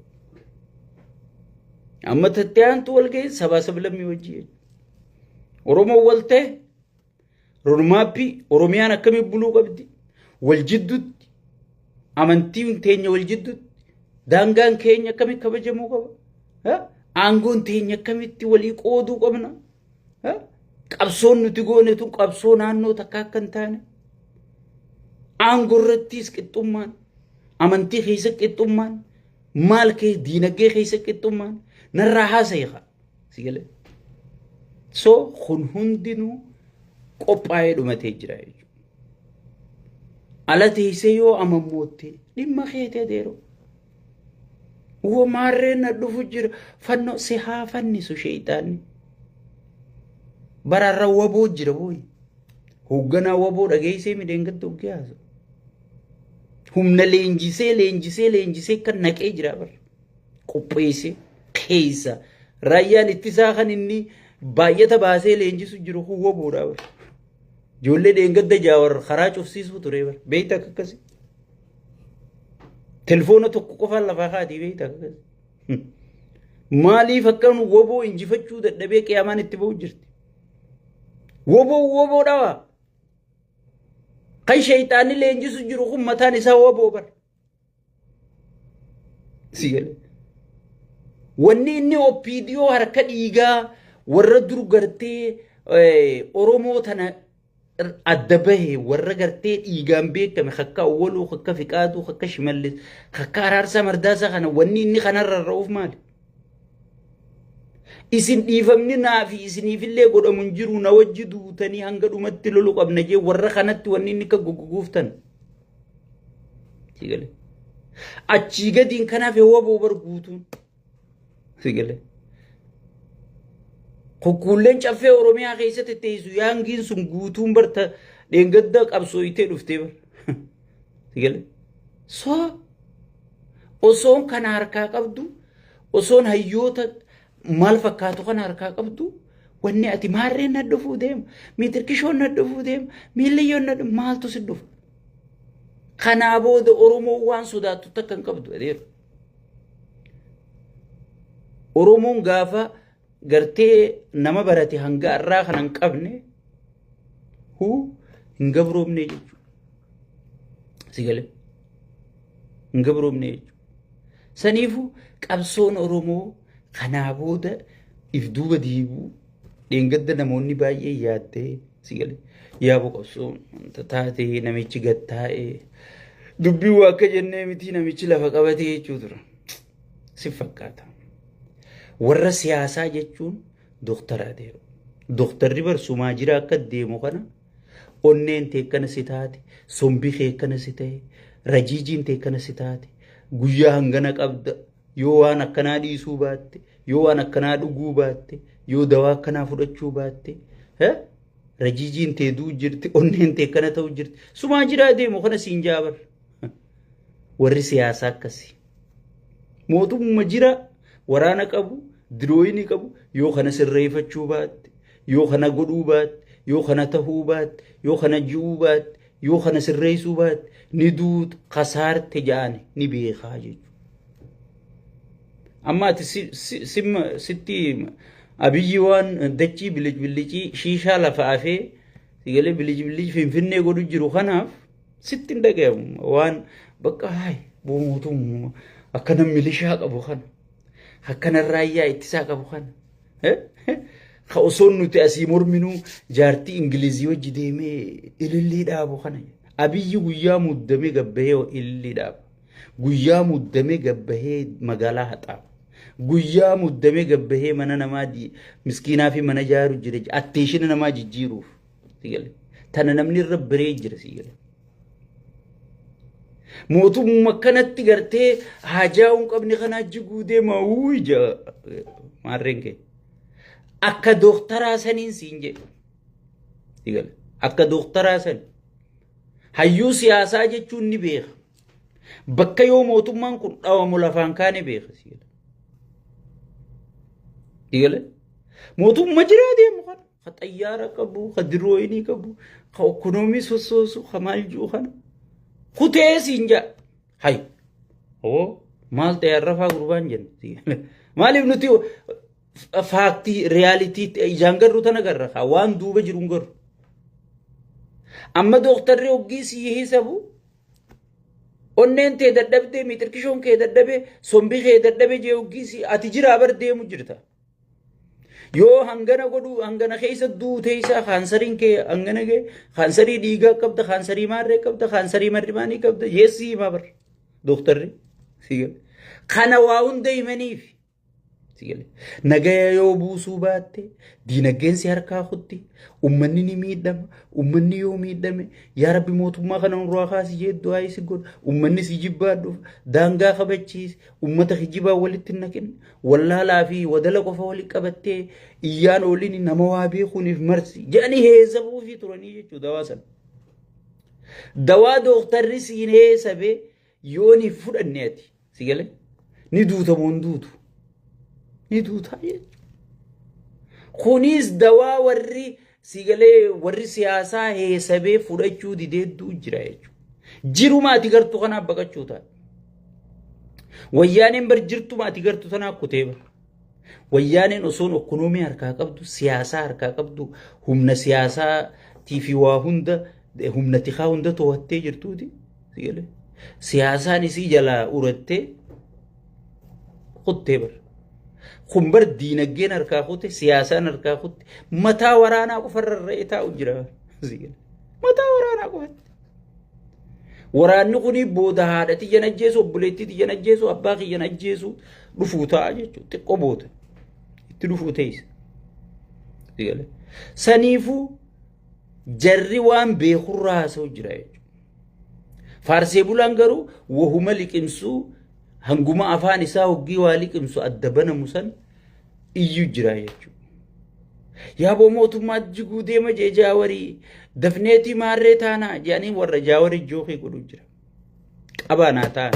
Amma tattee aantu wal ga'e sabaa sablammii wajjii jechuudha. Oromoon wal ta'e roadmapii Oromiyaan akkamiin buluu qabdi? Wal jidduutti amantiin teenya, wal jidduutti daangaan keenya akkamitti kabajamuu qaba? Aangoon teenya akkamitti walii qooduu qabna? Qabsoon nuti goone tun qabsoo naannoo takka akka hin taane. Aangoo irrattis qixxummaan, amantii keessa qixxummaan, maal kee diinagdee keessa qixxummaan narraa haasa'e haa. Si galee? So kun hundinuu qophaa'ee dhumatee jira jechuudha. Ala teessee yoo amammootte dhimma keetee deeroo. Woo, maarreen na dhufu jira, fannoo si haa fannisu sheexaanni. Bararra waboo jira booyi. Hoogganaa waboo dhageessee midheengadda oggee haasa'u. Humna leenjisee leenjisee leenjisee kan naqee jira bara. Qopheessee keessa raayyaan ittisaa kan inni baay'ata baasee leenjisu jiru kun waboodha bara. Ijoollee dheengadda Jaawar karaa cufsiisuu ture bara. Beeyta akka akkasii. Telefoona tokko qofaan lafaa kaatii, beeyta akka akkasii. Maaliif akkan woboo injifachuu dadhabee qiyaamaan itti ba'u jirti? Woboo woboo dhawaa. Kan sheeyxaanni leenjisu jiru kun mataan isaa woboo bara. Si galee. Wanni inni OPDO harka dhiigaa warra dur gartee Oromoo tana adda bahe, warra gartee dhiigaan beekame, akka Awwaluu, akka Fiqaaduu, akka Shimallis, akka Araarsaa Mardaasaa kana, wanni inni kanarra ra'uuf maali? Isin dhiifamni naa fi isiniifillee godhamu hin jiru, na wajji duutanii hanga dhumatti lolu qabna jee warra kanatti wanni inni akka gugguuftan. Sigale. Achii gadiin kanaaf waboo bar guutuun. Sigale. Kukkuulleen caffee Oromiyaa keessatti teessu yaangiin sun guutuun barta dheengadda qabsooyitee dhuftee bar. Sigale. So osoon kana harkaa qabdu, osoon hayyoota maal fakkaatu kana harkaa qabdu, wanni ati maarreen na dhufuu deema, miitirkishoon na dhufuu deema, miilliyyoon na dhufu, maaltu si dhufa? Kanaa booda Oromoon waan sodaattu takka hin qabdu adeera. Oromoon gaafa gartee nama barate hanga har'aa kana hin qabne huu hin gabroomne jechuudha. Si galee? Hin gabroomne jechuudha. Saniifuu qabsoon Oromoo kanaa booda if duuba deebi'uu dheengadda namoonni baay'ee yaaddee, si galee, yaaboo qabsoon wanta taate, namichi gad taa'ee dubbii waa akka jennee miti, namichi lafa qabatee jechuu tura. Si fakkaata. Warra siyaasaa jechuun doktara adeemu. Doktarri barsumaa jira akka deemu kana onneen tee akkana si taate, sombi kee akkana si ta'e, rajiijiin tee akkana si taate, guyyaa hangana qabda, yoo waan akkanaa dhiisuu baatte, yoo waan akkanaa dhuguu baatte, yoo dawaa akkanaa fudhachuu baatte, rajiijiin tee du'u jirti, onneen tee akkana ta'u jirti, sumaa jiraa deemu kana siin jaabar. Warri siyaasaa akkasi. Mootummaa jira waraana qabu, dirooyinii qabu, yoo kana sirreeffachuu baatte, yoo kana godhuu baatte, yoo kana tahuu baatte, yoo kana ji'uu baatte, yoo kana sirreessuu baatte, ni duuta, kasaarte ja'ani ni beekaa jechuudha. Amma ati sitti Abiyyi waan dachii bilic bilicii shiishaa lafa afee sigalee bilic bilic Finfinnee godhu jiru kanaaf sitti hin dhagayamu. Waan bakka haay mootummaa akkana milishaa qabu kana, akkana raayyaa ittisaa qabu kana, ka osoo nuti asii morminuu jaartii Ingilizii wajji deemee ilillii dhaabu kana. Abiyyi guyyaa muddamee gabbahee ilillii dhaaba. Guyyaa muddamee gabbahee magaalaa haxaaba. Guyyaa muddamee gabbahee mana namaa miskiinaa fi mana jaaru jira atteeshina namaa jijjiiruuf. Tana namni irra biree jira sigale. Mootummaa kanatti gartee haajaa hin qabne kana jiguu deema ija maarreen kee. Akka dooktaraa saniin siin jedhe. Akka dooktaraa sani. Hayyuu siyaasaa jechuun ni beeka. Bakka yoo mootummaan kun dhawamu lafaan kaane beeka. Sigale. Mootummaa jiraa deemu kana. Ka xayyaara qabu, ka dirooyinii qabu, ka ekonoomii sossoosu, ka maal jiru kana. Kutee siin jaa. Hay. Oo maal ta'e arrafaa gurbaan jenna. Maaliif nuti fact reality ijaan garru tana garra waan duuba jiru hin garru. Amma dooktarri hoggii sii hisabu, onneen tee dadhabdee, miixirkishoon kee dadhabee, sombi kee dadhabee jee hoggii sii ati jiraa bar deemu jirta. Yoo hangana godhu hangana keessa duutee isaa kaansariin kee hangana ga'e, kaansarii dhiigaa qabda, kaansarii maarree qabda, kaansarii marrimaanii qabda, yeessii himaa bar dooktarri. Kana waa hunda himaniif. Nagaya yoo buusuu baatte diinagdeen si harkaa kutti, ummanni ni miidhama. Ummanni yoo miidhame, yaa Rabbi mootummaa kana nurraa kaasi jee du'aa si godha. Ummanni si jibbaa dhufa. Daangaa kabachiisi. Ummata kijibaa walitti hin naqin. Wallaalaa fi wadala qofa walitti qabattee iyyaan oolini, nama waa beekuuniif marsi jedhanii heesabuufii turanii jechuudha dawaa sana. Dawaa dooktarri siin heesabee yoo ni fudhanne ati si galee ni duuta moo hin duutu? Ni duutaa jechuudha. Kunis dawaa warri si galee warri siyaasaa heesabee fudhachuu dideedduu jira jechuudha. Jiruma ati gartuu kanaaf baqachuu ta'a. Wayyaaneen bar jirtuma ati gartuu tanaaf kutee bara. Wayyaaneen osoon ekonoomii harkaa qabdu, siyaasaa harkaa qabdu, humna siyaasaa fi waa hunda, humna tikaa hunda to'attee jirtuuti. Siyaasaan isii jalaa urattee kuttee bara. Kun bar diinagdeen harkaa kutte, siyaasaan harkaa kutte, mataa waraanaa qofarra ra'ee taa'u jira. Mataa waraanaa qofatti. Waraanni kuni booda haadha xiyyan ajjeesu, obboleettii xiyyan ajjeesu, abbaa kiyyan ajjeesu dhufuu ta'a jechuudha. Xiqqoo booda itti dhufuu teessa. Saniifuu jarri waan beekurraa haasa'u jira jechuudha. Faarsee bulaan garuu wahuma liqimsuu hanguma afaan isaa hoggii waa liqimsu adda banamu san iyyuu jira jechuudha. Yaaboo mootummaa jiguu deema jee jaawarii dafneetii maarree taanaa jedhanii warra jaawarii jookii godhu jira. Qabaa naa ta'an.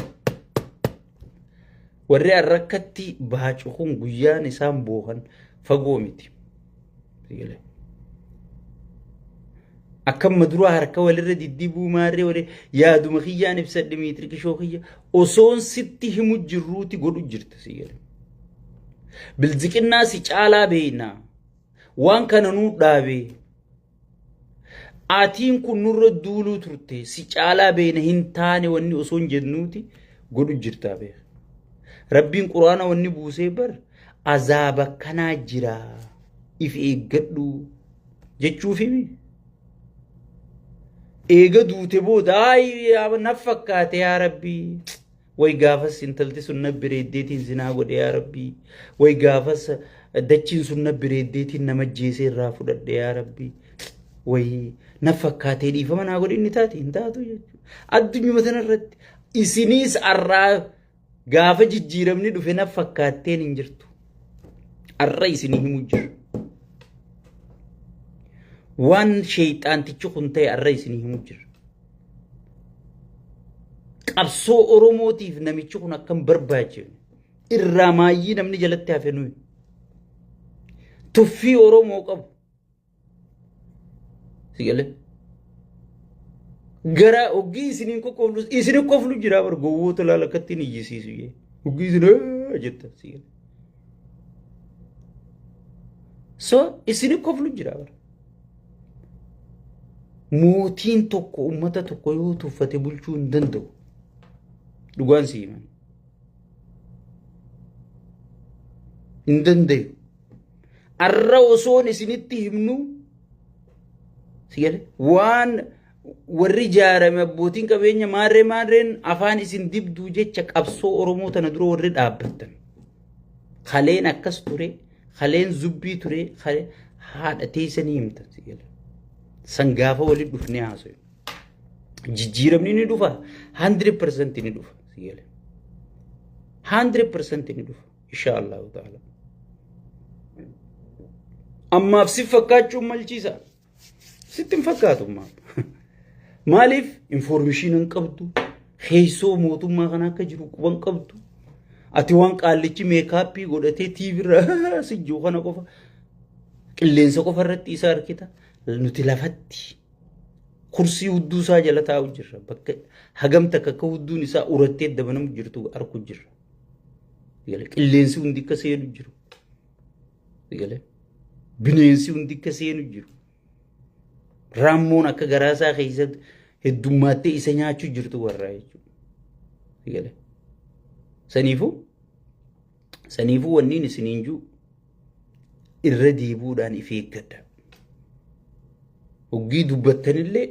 Warri har'akkatti baacu kun guyyaan isaan boohan fagoo miti. Akkam duraa harka walirra diddibuu maarree walii yaaduma kiyyaan ibsadhe miitirikishoo kiyya osoon sitti himu jirruuti godhu jirta si jedhe. Bilziqinnaa si caalaa beeknaa. Waan kana nuu dhaabee. Atiin kun nurra duuluu turte si caalaa beekna hin taane wanni osoon jennuuti godhu jirtaa beeka. Rabbiin quraana wanni buusee bar azaaba kanaa jira if eeggadhu jechuufimi. Eega duute booda ayi na fakkaate yaa Rabbii. Way gaafas intalti sun na bireeddeetiin zinaa godhe yaa Rabbii. Way gaafas dachiin sun na bireeddeetiin nama jeesee irraa fudhadhe yaa Rabbii. Way na fakkaatee dhiifama naa godhe inni taate hin taatu jechuudha. Addunyuma tanarratti isiniis arraa gaafa jijjiiramni dhufe na fakkaatteen hin jirtu. Arra isinii himu jiru. Waan sheeyxaantichi kun ta'e arra isinii himu jira. Qabsoo Oromootiif namichi kun akkam barbaachifne irraa maayyii namni jalatti hafe nuyi. Tuffii Oromoo qabu. Sigalee. Gara hoggii isiniin kokkoflu isin koflu jira bar gowwoota laala akkatti hin iyyisiisu jee. Hoggii isin jetta sigalee. So isin koflu jira bar. Mootiin tokko uummata tokko yoo tuffate bulchuu hin danda'u. Dhugaan si himan. Hin danda'u. Arra osoon isinitti himnu waan warri ijaarame abbootiin qabeenya maarree maarreen afaan isin dibduu jecha qabsoo Oromoo tana dura warri dhaabbattan. Kaleen akkas ture, kaleen zubbii ture, haadha teessanii himtan. San gaafa walitti dhufnee haasa'u. Jijjiiramni ni dhufa, 100% ni dhufa. 100% ni dhufa. Insha Allahu ta'ala. Ammaaf si fakkaachuun malchiisa. Sitti hin fakkaatu ammaaf. Maaliif information hin qabdu? Keessoo mootummaa kana akka jiru quba hin qabdu. Ati waan qaallichi makeup godhatee TV irra si jiru kana qofa qilleensa qofa irratti isa argita. Nuti lafatti kursii hudduu isaa jala taa'u jirra. Bakka hagam takka akka hudduun isaa urattee dabanamu jirtu arku jirra. Qilleensi hundi akka seenu jiru. Bineensi hundi akka seenu jiru. Raammoon akka garaa isaa keessatti heddummaattee isa nyaachuu jirtu warraa jechuudha. Saniifuu wanniin isiniin jiru irra deebi'uudhaan if eeggadha. Hoggii dubbattanillee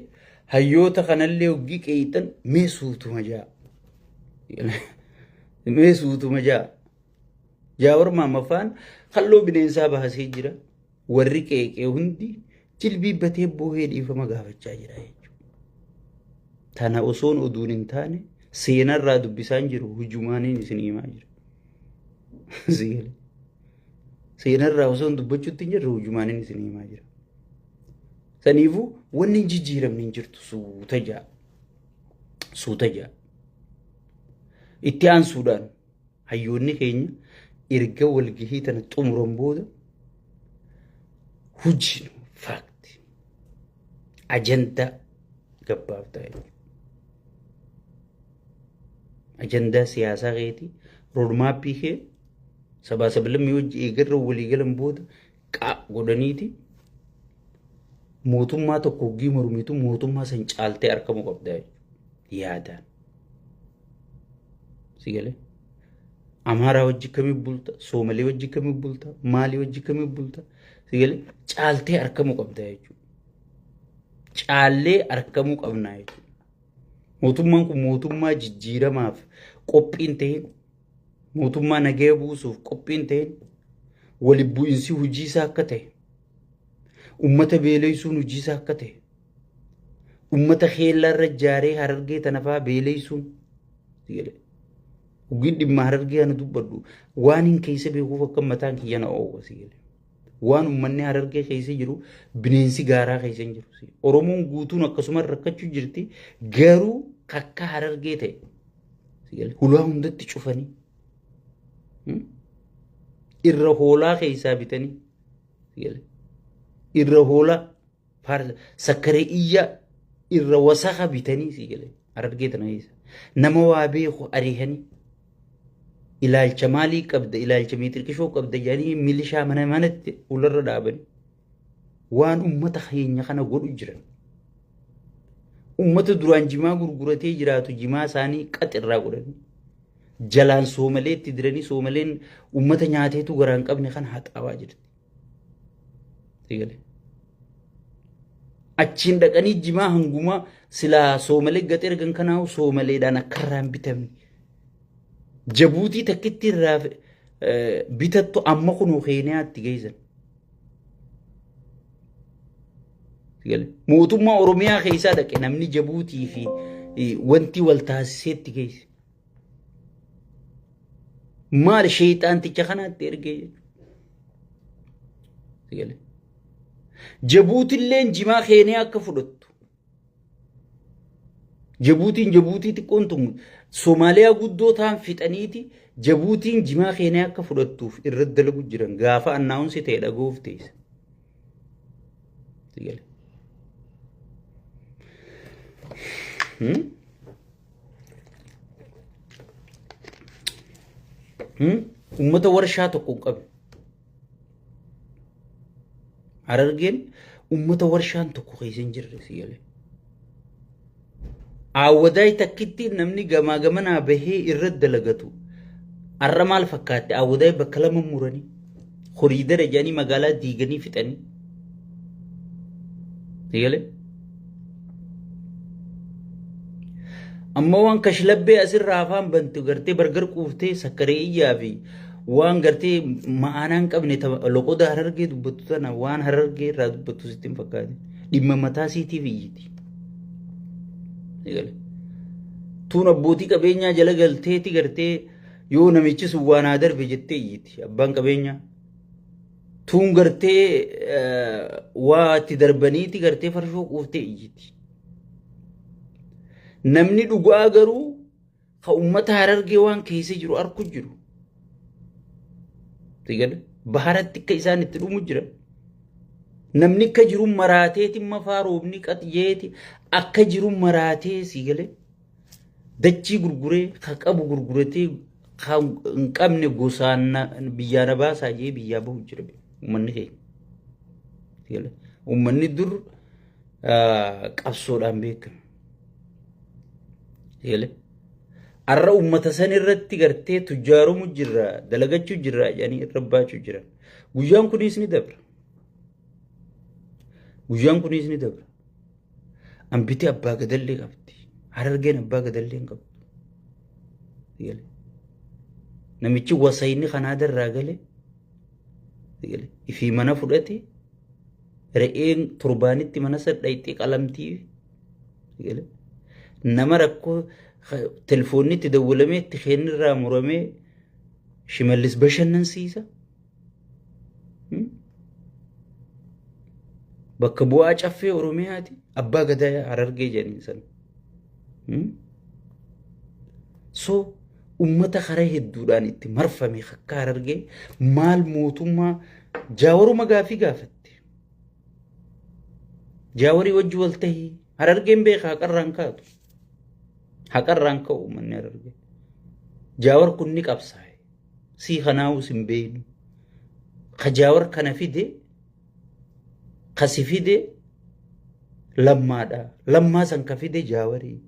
hayyoota kanallee hoggii qeeyxan mee suutuma jaa. Mee suutuma jaa. Jaawar Maammaffaan halluu bineensaa baasee jira. Warri qeeqee hundi jilbiibbatee boohee dhiifama gaafachaa jira jechuudha. Tana osoon oduun hin taane seenarraa dubbisaan jiru hujumaaniin isin himaa jira. Seenarraa osoon dubbachuutti hin jirre hujumaaniin isin himaa jira. Saniifuu wanni hin jijjiiramne hin jirtu suuta ja'a. Suuta ja'a. Itti aansuudhaan hayyoonni keenya erga walgahii tana xumuran booda hojiin fact ajandaa gabbaaf ta'e. Ajandaa siyaasaa keetii roadmap kee sabaa sablammii hojii eegarra walii galan booda qaa godhaniiti mootummaa tokko hoggii mormitu mootummaa san caaltee argamuu qabda yaadaan. Si galee? Amaaraa wajji akkamii bulta? Soomalee wajji akkamii bulta? Maalii wajji akkamii bulta? Sigalee caaltee argamuu qabda jechuudha. Caallee argamuu qabna jechuudha. Mootummaan kun mootummaa jijjiiramaaf qophiin ta'in, mootummaa nagaya buusuuf qophiin ta'in, wali bu'insi hojii isaa akka ta'e, ummata beeleysuun hojii isaa akka ta'e, ummata keellaarra ijaaree Harargee tana fa'aa beeleysuun. Hoggin dhimma Harargee ana dubbadhu waan hin keessa beekuuf akka mataan kiyya na oowwa si galee. Waan uummanni Harargee keessa jiru bineensi gaaraa keessa hin jiru. Oromoon guutuun akkasuma rakkachuu jirti, garuu kakka Harargee ta'e si galee hulaa hundatti cufanii irra hoolaa keessaa bitanii si galee irra hoolaa sakkaree iyya irra wasaka bitanii si galee Harargee tana keessa nama waa beeku ariihanii ilaalcha maalii qabda, ilaalcha miixirqishoo qabda jedhanii milishaa mana manatti ularra dhaabanii waan ummata keenya kana godhu jiran. Ummata duraan jimaa gurguratee jiraatu jimaa isaanii qaxirraa godhanii jalaan Soomaleetti diranii, Soomaleen ummata nyaateetu garaa hin qabne kana haxaawaa jirti. Achiin dhaqanii jimaa hangumaa silaa Soomalee gaxee ergan kanaa'u Soomaleedhaan akka irraa hin bitamne. Jabuutii takkitti irraa bitattu amma kunoo Keeniyaatti geessan. Mootummaa Oromiyaa keessaa dhaqe namni Jabuutii fi wanti wal taasiseetti geesse. Maal sheexaanticha kanaatti ergee jechuudha. Jabuutilleen jimaa Keeniyaa akka fudhattu. Jabuutiin Jabuutii xiqqoon tun Somaaliyaa guddoo ta'an fixaniiti Jabuutiin jimaa Keeniyaa akka fudhattuuf irratti dalagu jiran gaafa annaawunsi ta'e dhaga'uuf teessa. Uummata warshaa tokko hin qabne. Harargeen uummata warshaan tokko keessa hin jirre si galee. Aawwadaay takkitti namni gamaa gamanaa bahee irra dalagatu. Har'a maal fakkaatte? Aawwadaay bakka lama muranii koriidara jedhanii magaalaa diiganii fixanii. Si galee? Amma waan kashlabbee asirraa afaan bantu gartee bargar quuftee sakkaree iyyaa fi waan gartee ma'aanaa hin qabne loqoda Harargee dubbattu tana waan Harargee irraa dubbattu sitti hin fakkaatin. Dhimma mataa siitiif iyyiti. Tuun abbootii qabeenyaa jala galteeti gartee yoo namichi sun waan haa darbe jettee iyyiti abbaan qabeenyaa. Tuun gartee waa itti darbaniiti gartee farshoo quuftee iyyiti. Namni dhugaa garuu ka uummata Harargee waan keessa jiru arku jiru. Sigala baharatti akka isaan itti dhumu jiran. Namni akka jiru maraateeti mafaa roobni qaxjeeti akka jiru maraatee sigalee dachii gurguree ka qabu gurguratee ka hin qabne gosaan biyyaa na baasaa jee biyyaa bahu jira uummanni keenya. Uummanni dur qabsoodhaan beekama. Sigalee har'a uummata san irratti gartee tujjaarumu jirra dalagachuu jirra jedhanii irra baachuu jiran. Guyyaan kunis ni dabra. Guyyaan kunis ni dabra. Ambiti abbaa gadallee qabdi. Harargeen abbaa gadallee hin qabdu. Sigalee. Namichi wasayni kanaa darraa galee sigalee ifii mana fudhate re'een torbaanitti mana san dhayxee qalamtii sigalee. Nama rakkoo telefoonni itti dawwalamee itti kennirraa muramee Shimallis bashannansiisa. Bakka bu'aa caffee Oromiyaati. Abbaa Gadaa Harargee jedhanii sana. So ummata karaa hedduudhaan itti marfame akka Harargee maal mootummaa jaawaruma gaafii gaafatte. Jaawarii wajji wal tahii Harargeen beeka haqarraan kaatu. Haqarraan ka'u uummanni Harargee. Jaawar kun ni qabsaa'e. Sii kanaa'us hin beeknu. Ka Jaawar kana fide ka si fide Lammaadha. Lammaa san ka fide Jaawarii.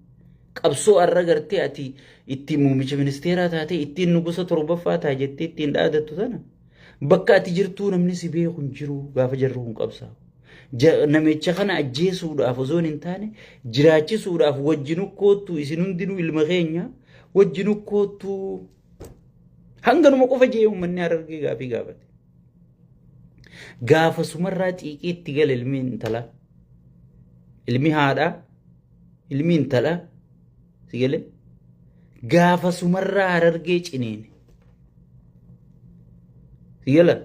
Qabsoo har'a gartee ati ittiin muummicha ministeeraa taatee, ittiin nugusa torbaffaa taa jettee ittiin dhaadattu tana, bakka ati jirtuu namni si beeku hin jiru gaafa jarru kun qabsaa'u. Namicha kana ajjeesuudhaaf osoo hin taane jiraachisuudhaaf wajjinu koottu, isin hundinuu ilma keenya, wajjinu koottu, hanganuma qofa jee uummanni Harargee gaafii gaafate. Gaafa sumarraa xiiqii itti gale ilmi intalaa. Ilmi haadhaa, ilmi intalaa si galee gaafa sumarraa Harargee ciniine. Si gala,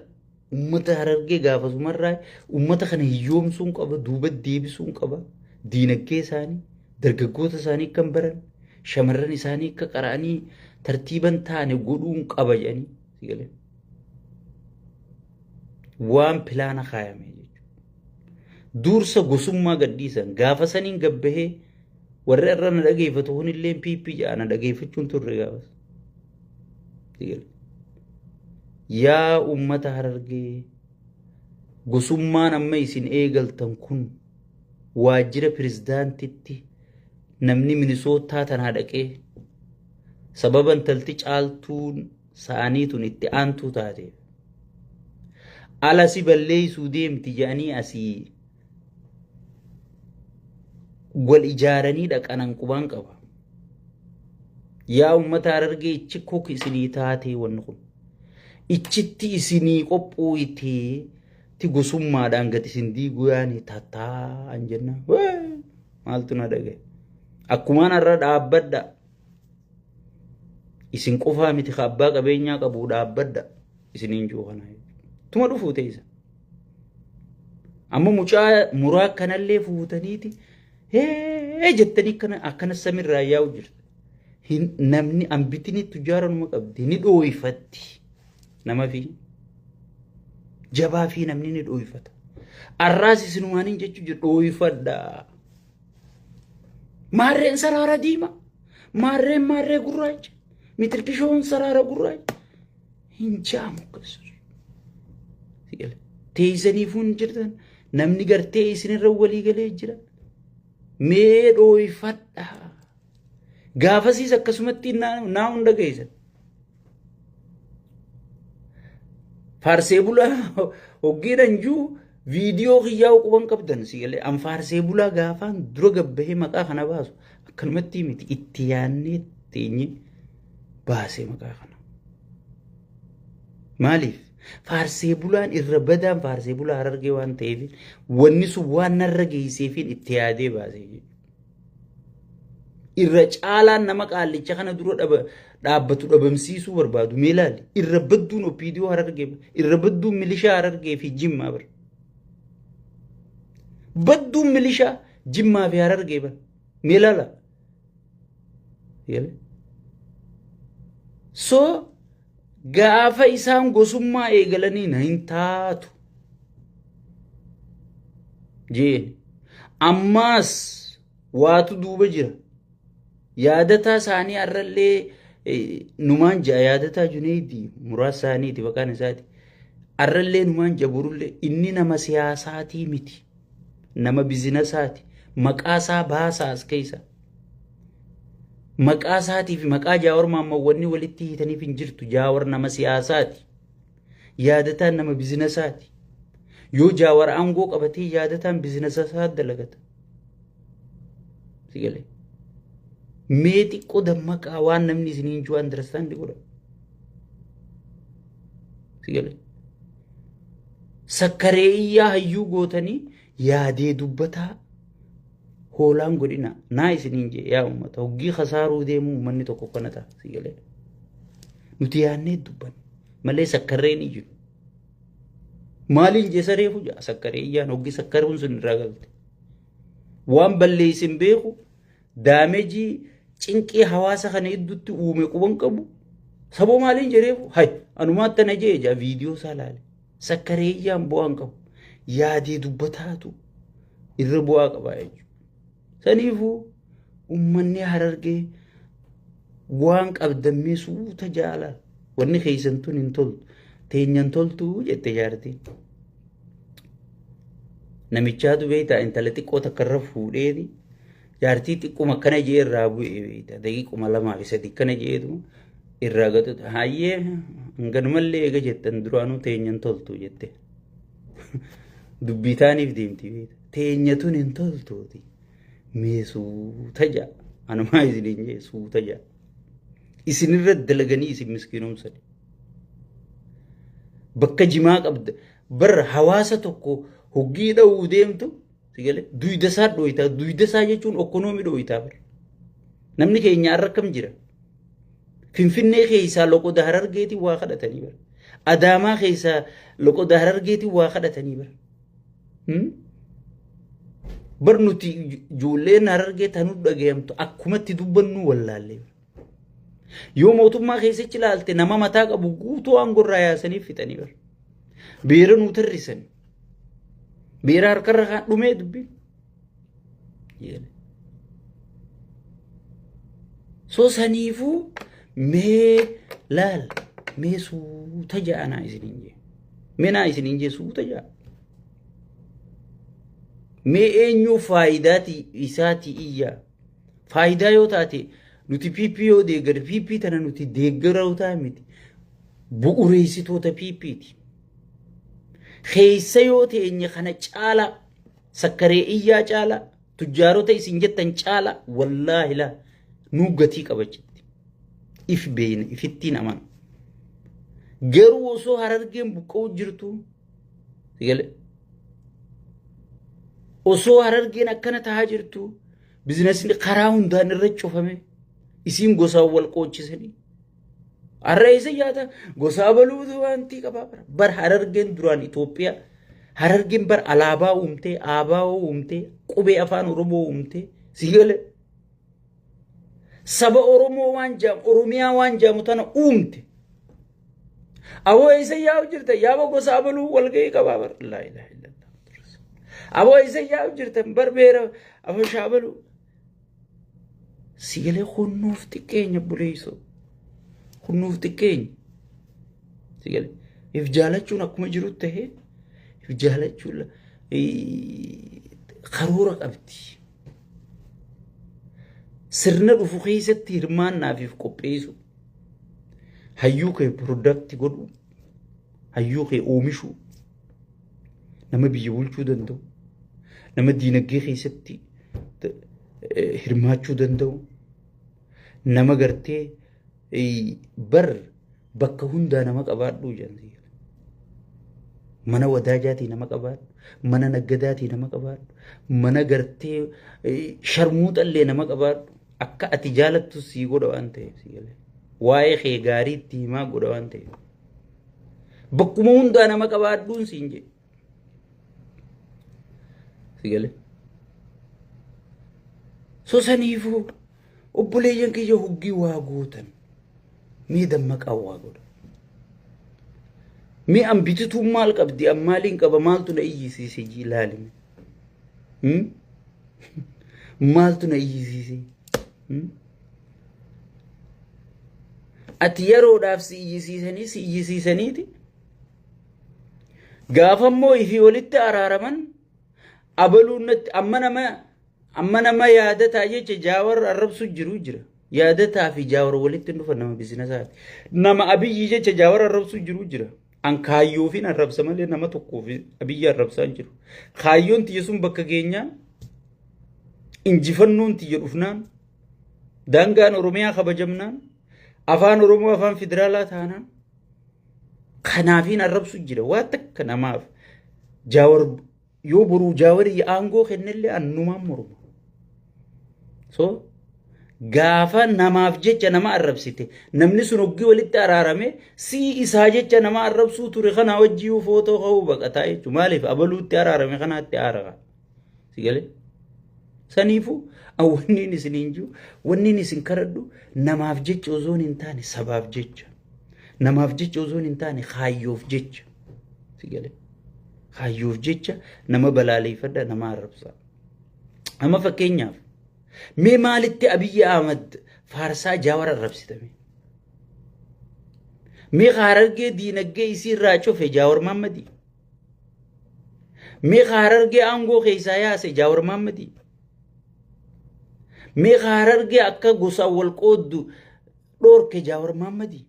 uummata Harargee gaafa sumarraa uummata kana hiyyoomsuun qaba, duuba deebisuun qaba, diinagdee isaanii, dargaggoota isaanii akka hin baran, shamarran isaanii akka qara'anii tartiiban taane godhuun qaba jedhanii si galee. Waan pilaana kaayame jechuudha. Dursa gosummaa gadhiisan. Gaafa saniin gabbahee warri irra na dhageeffatu kunillee PP jedha, na dhageeffachuun turre gaafas. Yaa uummata Harargee, gosummaan amma isin eegaltan kun waajjira pirezidaantitti namni Minisootaa tanaa dhaqee sababa intalti Caaltuun sa'anii tun itti aantuu taateef ala si balleessuu deemti jedhanii asii wal ijaaranii dhaqanan qubaan qaba. Yaa uummata Harargee, ichi kok isinii taatee, wanni kun ichitti isinii qophooyitee ti gosummaadhaan gad isin diiguu yaani tattaa'an jenna. Maaltu na dhagaye? Akkumaan har'a dhaabbadha. Isin qofaa miti, ka abbaa qabeenyaa qabu dhaabbadha. Isiniin jiru kana. Tuma dhufuu teessa. Amma mucaa muraa kanallee fuutaniiti hee jettanii akkana akkana samirraa yaa'u jirta. Namni ambitini tujaaranuma qabdi, ni dhooyfatti nama fi jabaa fi namni ni dhooyfata. Arraas isinumaaniin jechuu jiru, dhooyfadha. Maarreen saraara diimaa, maarreen maarree gurraacha, mitirkishoon saraara gurraacha hin jaamu akkasumas. Teessaniifuu hin jirtan, namni gartee isinirra walii galee jira. Mee dhooyfadha. Gaafasiis akkasumatti naa hunda geessan. Faarsee bulaa hoggiidhan juu viidiyoo kiyyaa quban qabdan si galee, an faarsee bulaa gaafaan dura gabbahee maqaa kana baasu akkanumatti miti, itti yaannee teenye baasee maqaa kana. Maaliif? Faarsee bulaan irra badaan faarsee bulaa Harargee waan ta'eef, wanni sun waan narra geesseefiin itti yaadee baasee jechuudha. Irra caalaan nama qaallicha kana dura dhaabbatu dhabamsiisuu barbaadu mee ilaali. Irra badduun OPDO Harargee, irra badduun milishaa Harargee fi Jimmaa bara. Badduun milishaa Jimmaa fi Harargee bara. Mee ilaala. So gaafa isaan gosummaa eegalanii na hin taatu jeen, ammaas waatu duuba jira. Yaadataa isaanii har'allee numaan ja'a, yaadataa Juneedi muraasa isaaniiti maqaan isaati. Har'allee numaan ja'a, borullee inni nama siyaasaatii miti. Nama biizinasaati. Maqaa isaa baasaa as keessa. Maqaa isaatii fi maqaa Jaawar Maamman walitti hiitaniif hin jirtu. Jaawar nama siyaasaati. Yaadataan nama biizinasaati. Yoo Jaawar aangoo qabatee, yaadataan biizinasa isaa dalagata. Sigalee. Mee xiqqoo dammaqaa, waan namni isiniin jiru understand godha. Sigalee. Sakkareeyyaa hayyuu gootanii yaadee dubbataa hoolaan godhina naa isiniin jee. Yaa uummata, hoggii kasaaruu deemuu uummanni tokko kana ta'a, sigalee. Nuti yaadnee dubbanna malee sakkarreen hin jiru. Maaliin jee sareefu jaa sakkareeyyaan hoggii sakkaruun sun irraa galte. Waan balleessin beeku, daameejii cinqii hawaasa kana idduutti uume quban qabu. Saboo maaliin jedheefu hay anumaatti na jee jaa viidiyoo isaa laale. Sakkareeyyaan bu'aan qabu. Yaadee dubbataatu irra bu'aa qaba jechuudha. Saniifuu uummanni Harargee waan qabdammee suuta jaalala. Wanni keessan tun hin toltu. Teenyan toltuu jette jaartiin. Namichaatu beektaa, intala xiqqoo takka irra fuudheeti. Jaartii xiqquma akkana jee irraa bu'e beekta. Daqiiquma lamaa fi sadi akkana jeetu irraa gatutu. Hayyee hanganumallee eega jettan duraanuu teenyan toltu jette. Dubbii taaniif deemti beekta. Teenya tun hin toltuuti. Mee suuta ja'a. Anumaa isiniin jee suuta ja'a. Isinirra dalaganii isin miskiinomsani. Bakka jimaa qabda. Bar hawaasa tokko hoggii dha'uu deemtu si galee duyda isaa dhooytaa. Duyda isaa jechuun okkonoomi dhooytaa bar. Namni keenya har'a akkam jira? Finfinnee keessaa loqoda Harargeetiin waa kadhatanii bar. Adaamaa keessaa loqoda Harargeetiin waa kadhatanii bar. Bar nuti ijoolleen Harargee tanuu dhagayamtu akkumatti dubbannu wallaallee. Yoo mootummaa keessatti ilaalte nama mataa qabu guutuu aangoo irraa yaasanii fixanii bar. Beera nuu tarrisan. Beera harkarra kaan dhumee dubbiin. So saniifuu mee laal mee suuta ja'a naa isiniin jee. Mee naa isiniin jee suuta ja'a. Mee eenyuu faayidaati isaati iyyaa. Faayidaa yoo taate nuti PP yoo deeggarre PP tana nuti deeggarootaa miti. Bu'ureessitoota PPti. Keessa yoo teenye kana caalaa sakkaree iyyaa caalaa tujjaarota isin jettan caalaa wallaahi laa nuu gatii qabachitti. If beeyna ifittiin amana. Garuu osoo Harargeen buqqa'uu jirtu galee osoo Harargeen akkana tahaa jirtu bizinasni karaa hundaan irra cufame isiin gosaan wal qoochisanii. Har'a eessa nyaata gosa abaluutu wanti qabaa bara. Bar Harargeen duraan Itoophiyaa Harargeen bar alaabaa uumtee aabaa uumtee qubee afaan Oromoo uumtee si gale. Saba Oromoo waan jaamu Oromiyaa waan jaamu tana uumte. Aboo eessa yaa'u jirta yaaba gosa abaluu walga'ii qabaa bar. Laa ilaaha illallah. Aboo eessa yaa'u jirtan bar beera afashaa abaluu. Sigalee hunnuuf xiqqeenya buleessoo. Hunnuuf xiqqeenya. Sigalee if jaalachuun akkuma jiru ta'ee if jaalachuun karoora qabdi. Sirna dhufu keessatti hirmaannaaf qopheessu. Hayyuu kee product godhu. Hayyuu kee oomishuu. Nama biyya bulchuu danda'u. Nama diinagdee keessatti hirmaachuu danda'u. Nama gartee bar bakka hundaa nama qabaadhuu jedhan. Mana wadaajaatii nama qabaadhu. Mana naggadaatii nama qabaadhu. Mana gartee sharmuuxallee nama qabaadhu. Akka ati jaalattu sii godha waan ta'eef si galee. Waa'ee kee gaarii itti himaa godha waan ta'eef. Bakkuma hundaa nama qabaadhuun siin jedhe. Si galee. So saniifuu obboleeyyan kiyya hoggii waa gootan mee dammaqaa waa godha. Mee an bitituun maal qabdi an maaliin qaba maaltu na iyyisiise jii ilaalime. Maaltu na iyyisiise? Ati yeroodhaaf si iyyisiisanii si iyyisiisaniiti. Gaafa immoo ifii walitti araaraman abaluun natti amma nama yaadataa jecha Jaawar arrabsu jiru jira. Yaadataa fi Jaawar walitti hin dhufan nama biizinasaati. Nama Abiyyi jecha Jaawar arrabsu jiru jira. An kaayyoofiin arrabsa malee nama tokkoof Abiyyi arrabsaa hin jiru. Kaayyoon tiyya sun bakka geenyaan injifannoon tiyya dhufnaan daangaan Oromiyaa kabajamnaan afaan Oromoo afaan federaalaa taanaan kanaafiin arrabsu jira. Waa takka namaaf Jaawar yoo boruu Jaawarii aangoo kennellee annumaan morma. So gaafa namaaf jecha nama arrabsite namni sun hoggii walitti araarame sii isaa jecha nama arrabsuu ture kana wajjii footoo ka'uu baqataa jechuudha. Maaliif abaluutti araarame kanaatti aarara. Si galee? Saniifuu wanniin isiniin jiru wanniin isin kadhadhu namaaf jecha osoo hin taane sabaaf jecha. Namaaf jecha osoo hin taane kaayyoof jecha. Si galee? Kaayyoof jecha nama balaaleeffadha nama arrabsaa. Amma fakkeenyaaf mee maalitti Abiyyi Ahmad faarsaa Jaawar arrabsitame? Mee Harargee diinagdee isii irraa cufe Jaawar Mahammadii? Mee Harargee aangoo keessaa yaase Jaawar Mahammadii? Meeqa Harargee akka gosaan wal qooddu dhoorke Jaawar Mahammadii.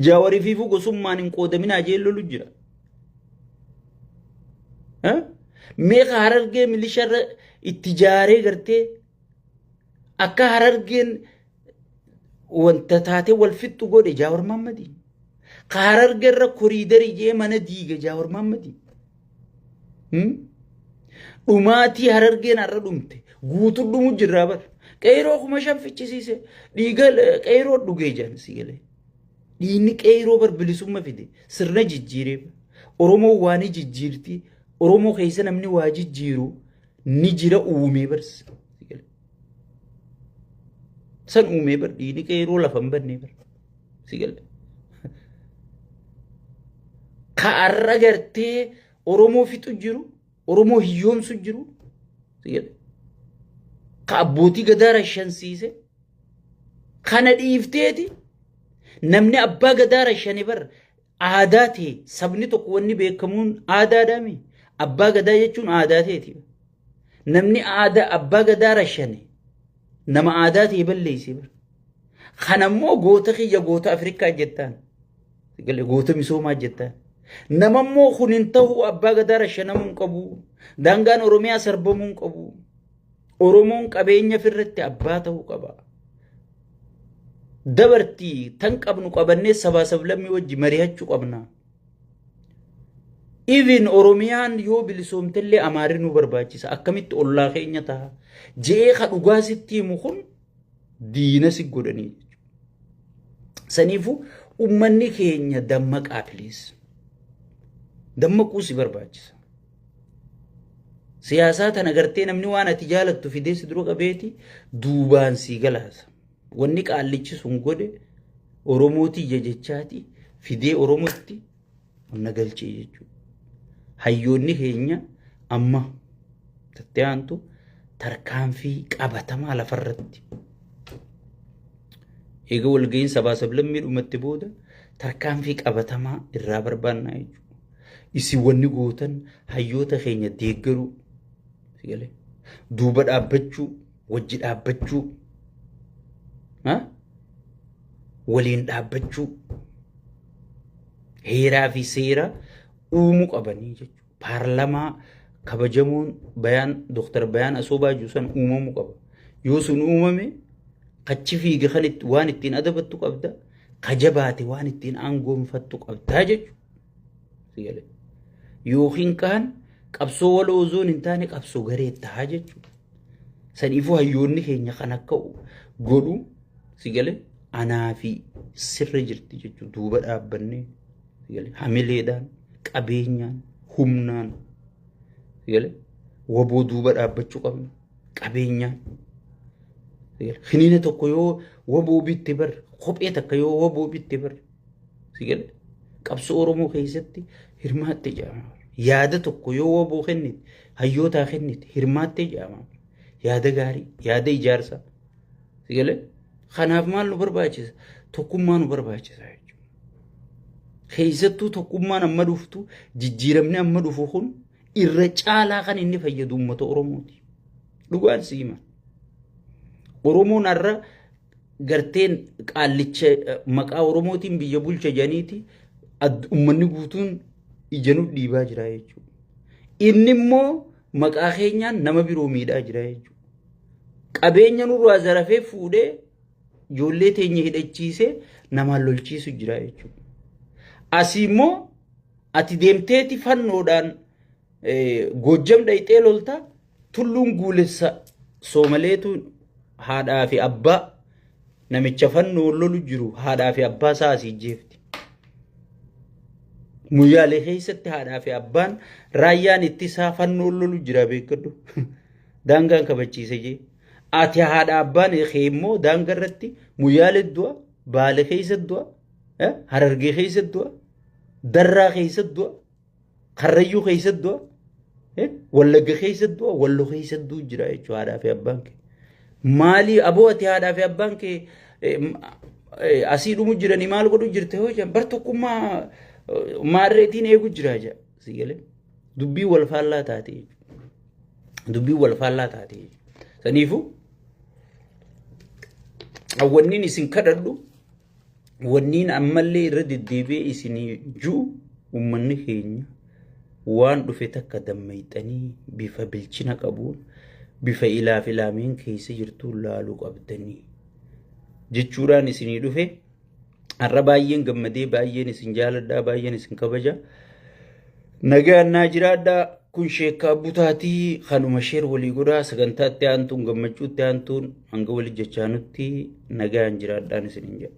Jaawarii fiifuu gosummaan hin qoodaminaa jee lolu jira. Meeqa Harargee milisharra itti jaaree gartee akka Harargeen wanta taatee wal fixxu godhe Jaawar Mahammadii. Ka Harargeerra koriidarii jee mana diige Jaawar Mahammadii. Dhumaatii Harargeen har'a dhumte guutuu dhumu jirraa bara. Qeeroo 5,000 fichisiise dhiiga qeeroo dhugee jiran si galee. Dhiigni qeeroo bar bilisumma fide sirna jijjiiree. Oromoo waa ni jijjiirti. Oromoo keessa namni waa jijjiiru ni jira uumee bar. San uumee bar dhiigni qeeroo lafa hin bannee bar. Si galee. Ka har'a gartee Oromoo fixu jiru, Oromoo hiyyoomsu jiru. Ka abbootii gadaa rashansiise. Kana dhiifteeti namni abbaa gadaa rashane bar aadaa ta'e sabni tokko wanni beekamuun aadaadhaami. Abbaa gadaa jechuun aadaa ta'eeti. Namni aadaa abbaa gadaa rashane nama aadaa ta'e balleesse bar. Kanammoo goota kiyya goota Afrikaa jettaan. Goota misoomaa jettaan. Namammoo kun hin ta'u abbaa gadaa rashanamuu hin qabu. Daangaan Oromiyaa sarbamuu hin qabu. Oromoon qabeenya ofirratti abbaa ta'uu qaba. Dabartii tan qabnu qabannee sabaa sablammii wajji mari'achuu qabna. Even Oromiyaan yoo bilisoomtellee Amaarri nu barbaachisa. Akkamitti ollaa keenya ta'a? Je'ee ka dhugaa sitti himu kun diina si godhanii jechuudha. Saniifuu uummanni keenya dammaqaa please. Dammaquu si barbaachisa. Siyaasaa tana gartee namni waan ati jaalattu fidee si dura qabeeti duubaan si galaasa. Wanni qaallichi sun godhe Oromootiyya jechaati fidee Oromootti na galchee jechuudha. Hayyoonni keenya amma tatti aantu tarkaanfii qabatamaa lafarratti. Eega walga'iin sabaa sablammii dhumatti booda tarkaanfii qabatamaa irraa barbaannaa jechuudha. Isin wanni gootan hayyoota keenya deeggaruu, duuba dhaabbachuu, wajji dhaabbachuu, waliin dhaabbachuu, heeraa fi seera uumuu qabanii jechuudha. Paarlamaa kabajamoon bayaan Dooktar Bayaan Asoobaa jiru san uumamuu qaba. Yoo sun uumame kachi fiige kan waan ittiin adabattu qabda, ka jabaate waan ittiin aangoonfattu qabdaa jechuudha. Yookiin kaan qabsoo waloo osoo hin taane qabsoo garee ta'a jechuudha. Saniifuu hayyoonni keenya kan akka godhu si galee anaa fi sirra jirti jechuudha. Duuba dhaabbannee si galee hamileedhaan, qabeenyaan, humnaan si galee waboo duuba dhaabbachuu qabna. Qabeenyaan. Si galee kiniina tokko yoo waboo bitte bar kophee takka yoo waboo bitte bar si galee qabsoo Oromoo keessatti hirmaatte jedhama. Yaada tokko yoo waboo kennite hayyootaa kennite hirmaatte jedhama. Yaada gaarii, yaada ijaarsaa. Si galee kanaaf maal nu barbaachisa? Tokkummaa nu barbaachisa jechuudha. Keessattuu tokkummaan amma dhuftu jijjiiramni amma dhufu kun irra caalaa kan inni fayyadu uummata Oromooti. Dhugaan si hima. Oromoon har'a garteen qaallicha maqaa Oromootiin biyya bulcha jedhaniiti uummanni guutuun ija nu dhiibaa jira jechuudha. Inni immoo maqaa keenyaan nama biroo miidhaa jira jechuudha. Qabeenya nurraa zarafee fuudhee ijoollee teenya hidhachiisee namaan lolchiisu jira jechuudha. Asii immoo ati deemteeti fannoodhaan Goojjam dhayxee lolta tulluun guulessa Soomaleetu haadhaa fi abbaa namicha fannoo lolu jiru haadhaa fi abbaa isaa asii jeefti. Muyyaalee keessatti haadhaa fi abbaan raayyaan ittisaa fannoo lolu jira beekadhu. Daangaan kabachiise jee. Ati haadha abbaan kee immoo daangaa irratti Muyyaalee du'a, Baale keessa du'a, Harargee keessa du'a, Darraa keessa du'a, Karrayyuu keessa du'a, Wallagga keessa du'a, Wallo keessa du'u jira jechuudha haadhaa fi abbaan kee. Maalii aboo ati haadhaa fi abbaan kee asii dhumu jiranii maal godhu jirte hoo jedhan bar tokkummaa maarreetiin eegu jira jedha si galee dubbii wal faallaa taate jechuudha. Dubbii wal faallaa taate jechuudha. Saniifuu Wanniin isin kadhadhu, wanniin ammallee irra deddeebi'ee isinii ji'u, uummanni keenya waan dhufe takka dammayxanii bifa bilchina qabuun, bifa ilaaf ilaameen keessa jirtu laaluu qabdanii jechuudhaan isinii dhufe. Har'a baay'een gammadee, baay'een isin jaaladhaa, baay'een isin kabaja. Nagaan naa jiraadhaa. Kun sheekkaa butaatii kanuma share walii godhaa. Sagantaa itti aantuun, gammachuu itti aantuun hanga walii jechaanutti nagaan jiraadhaan isiniin jedha.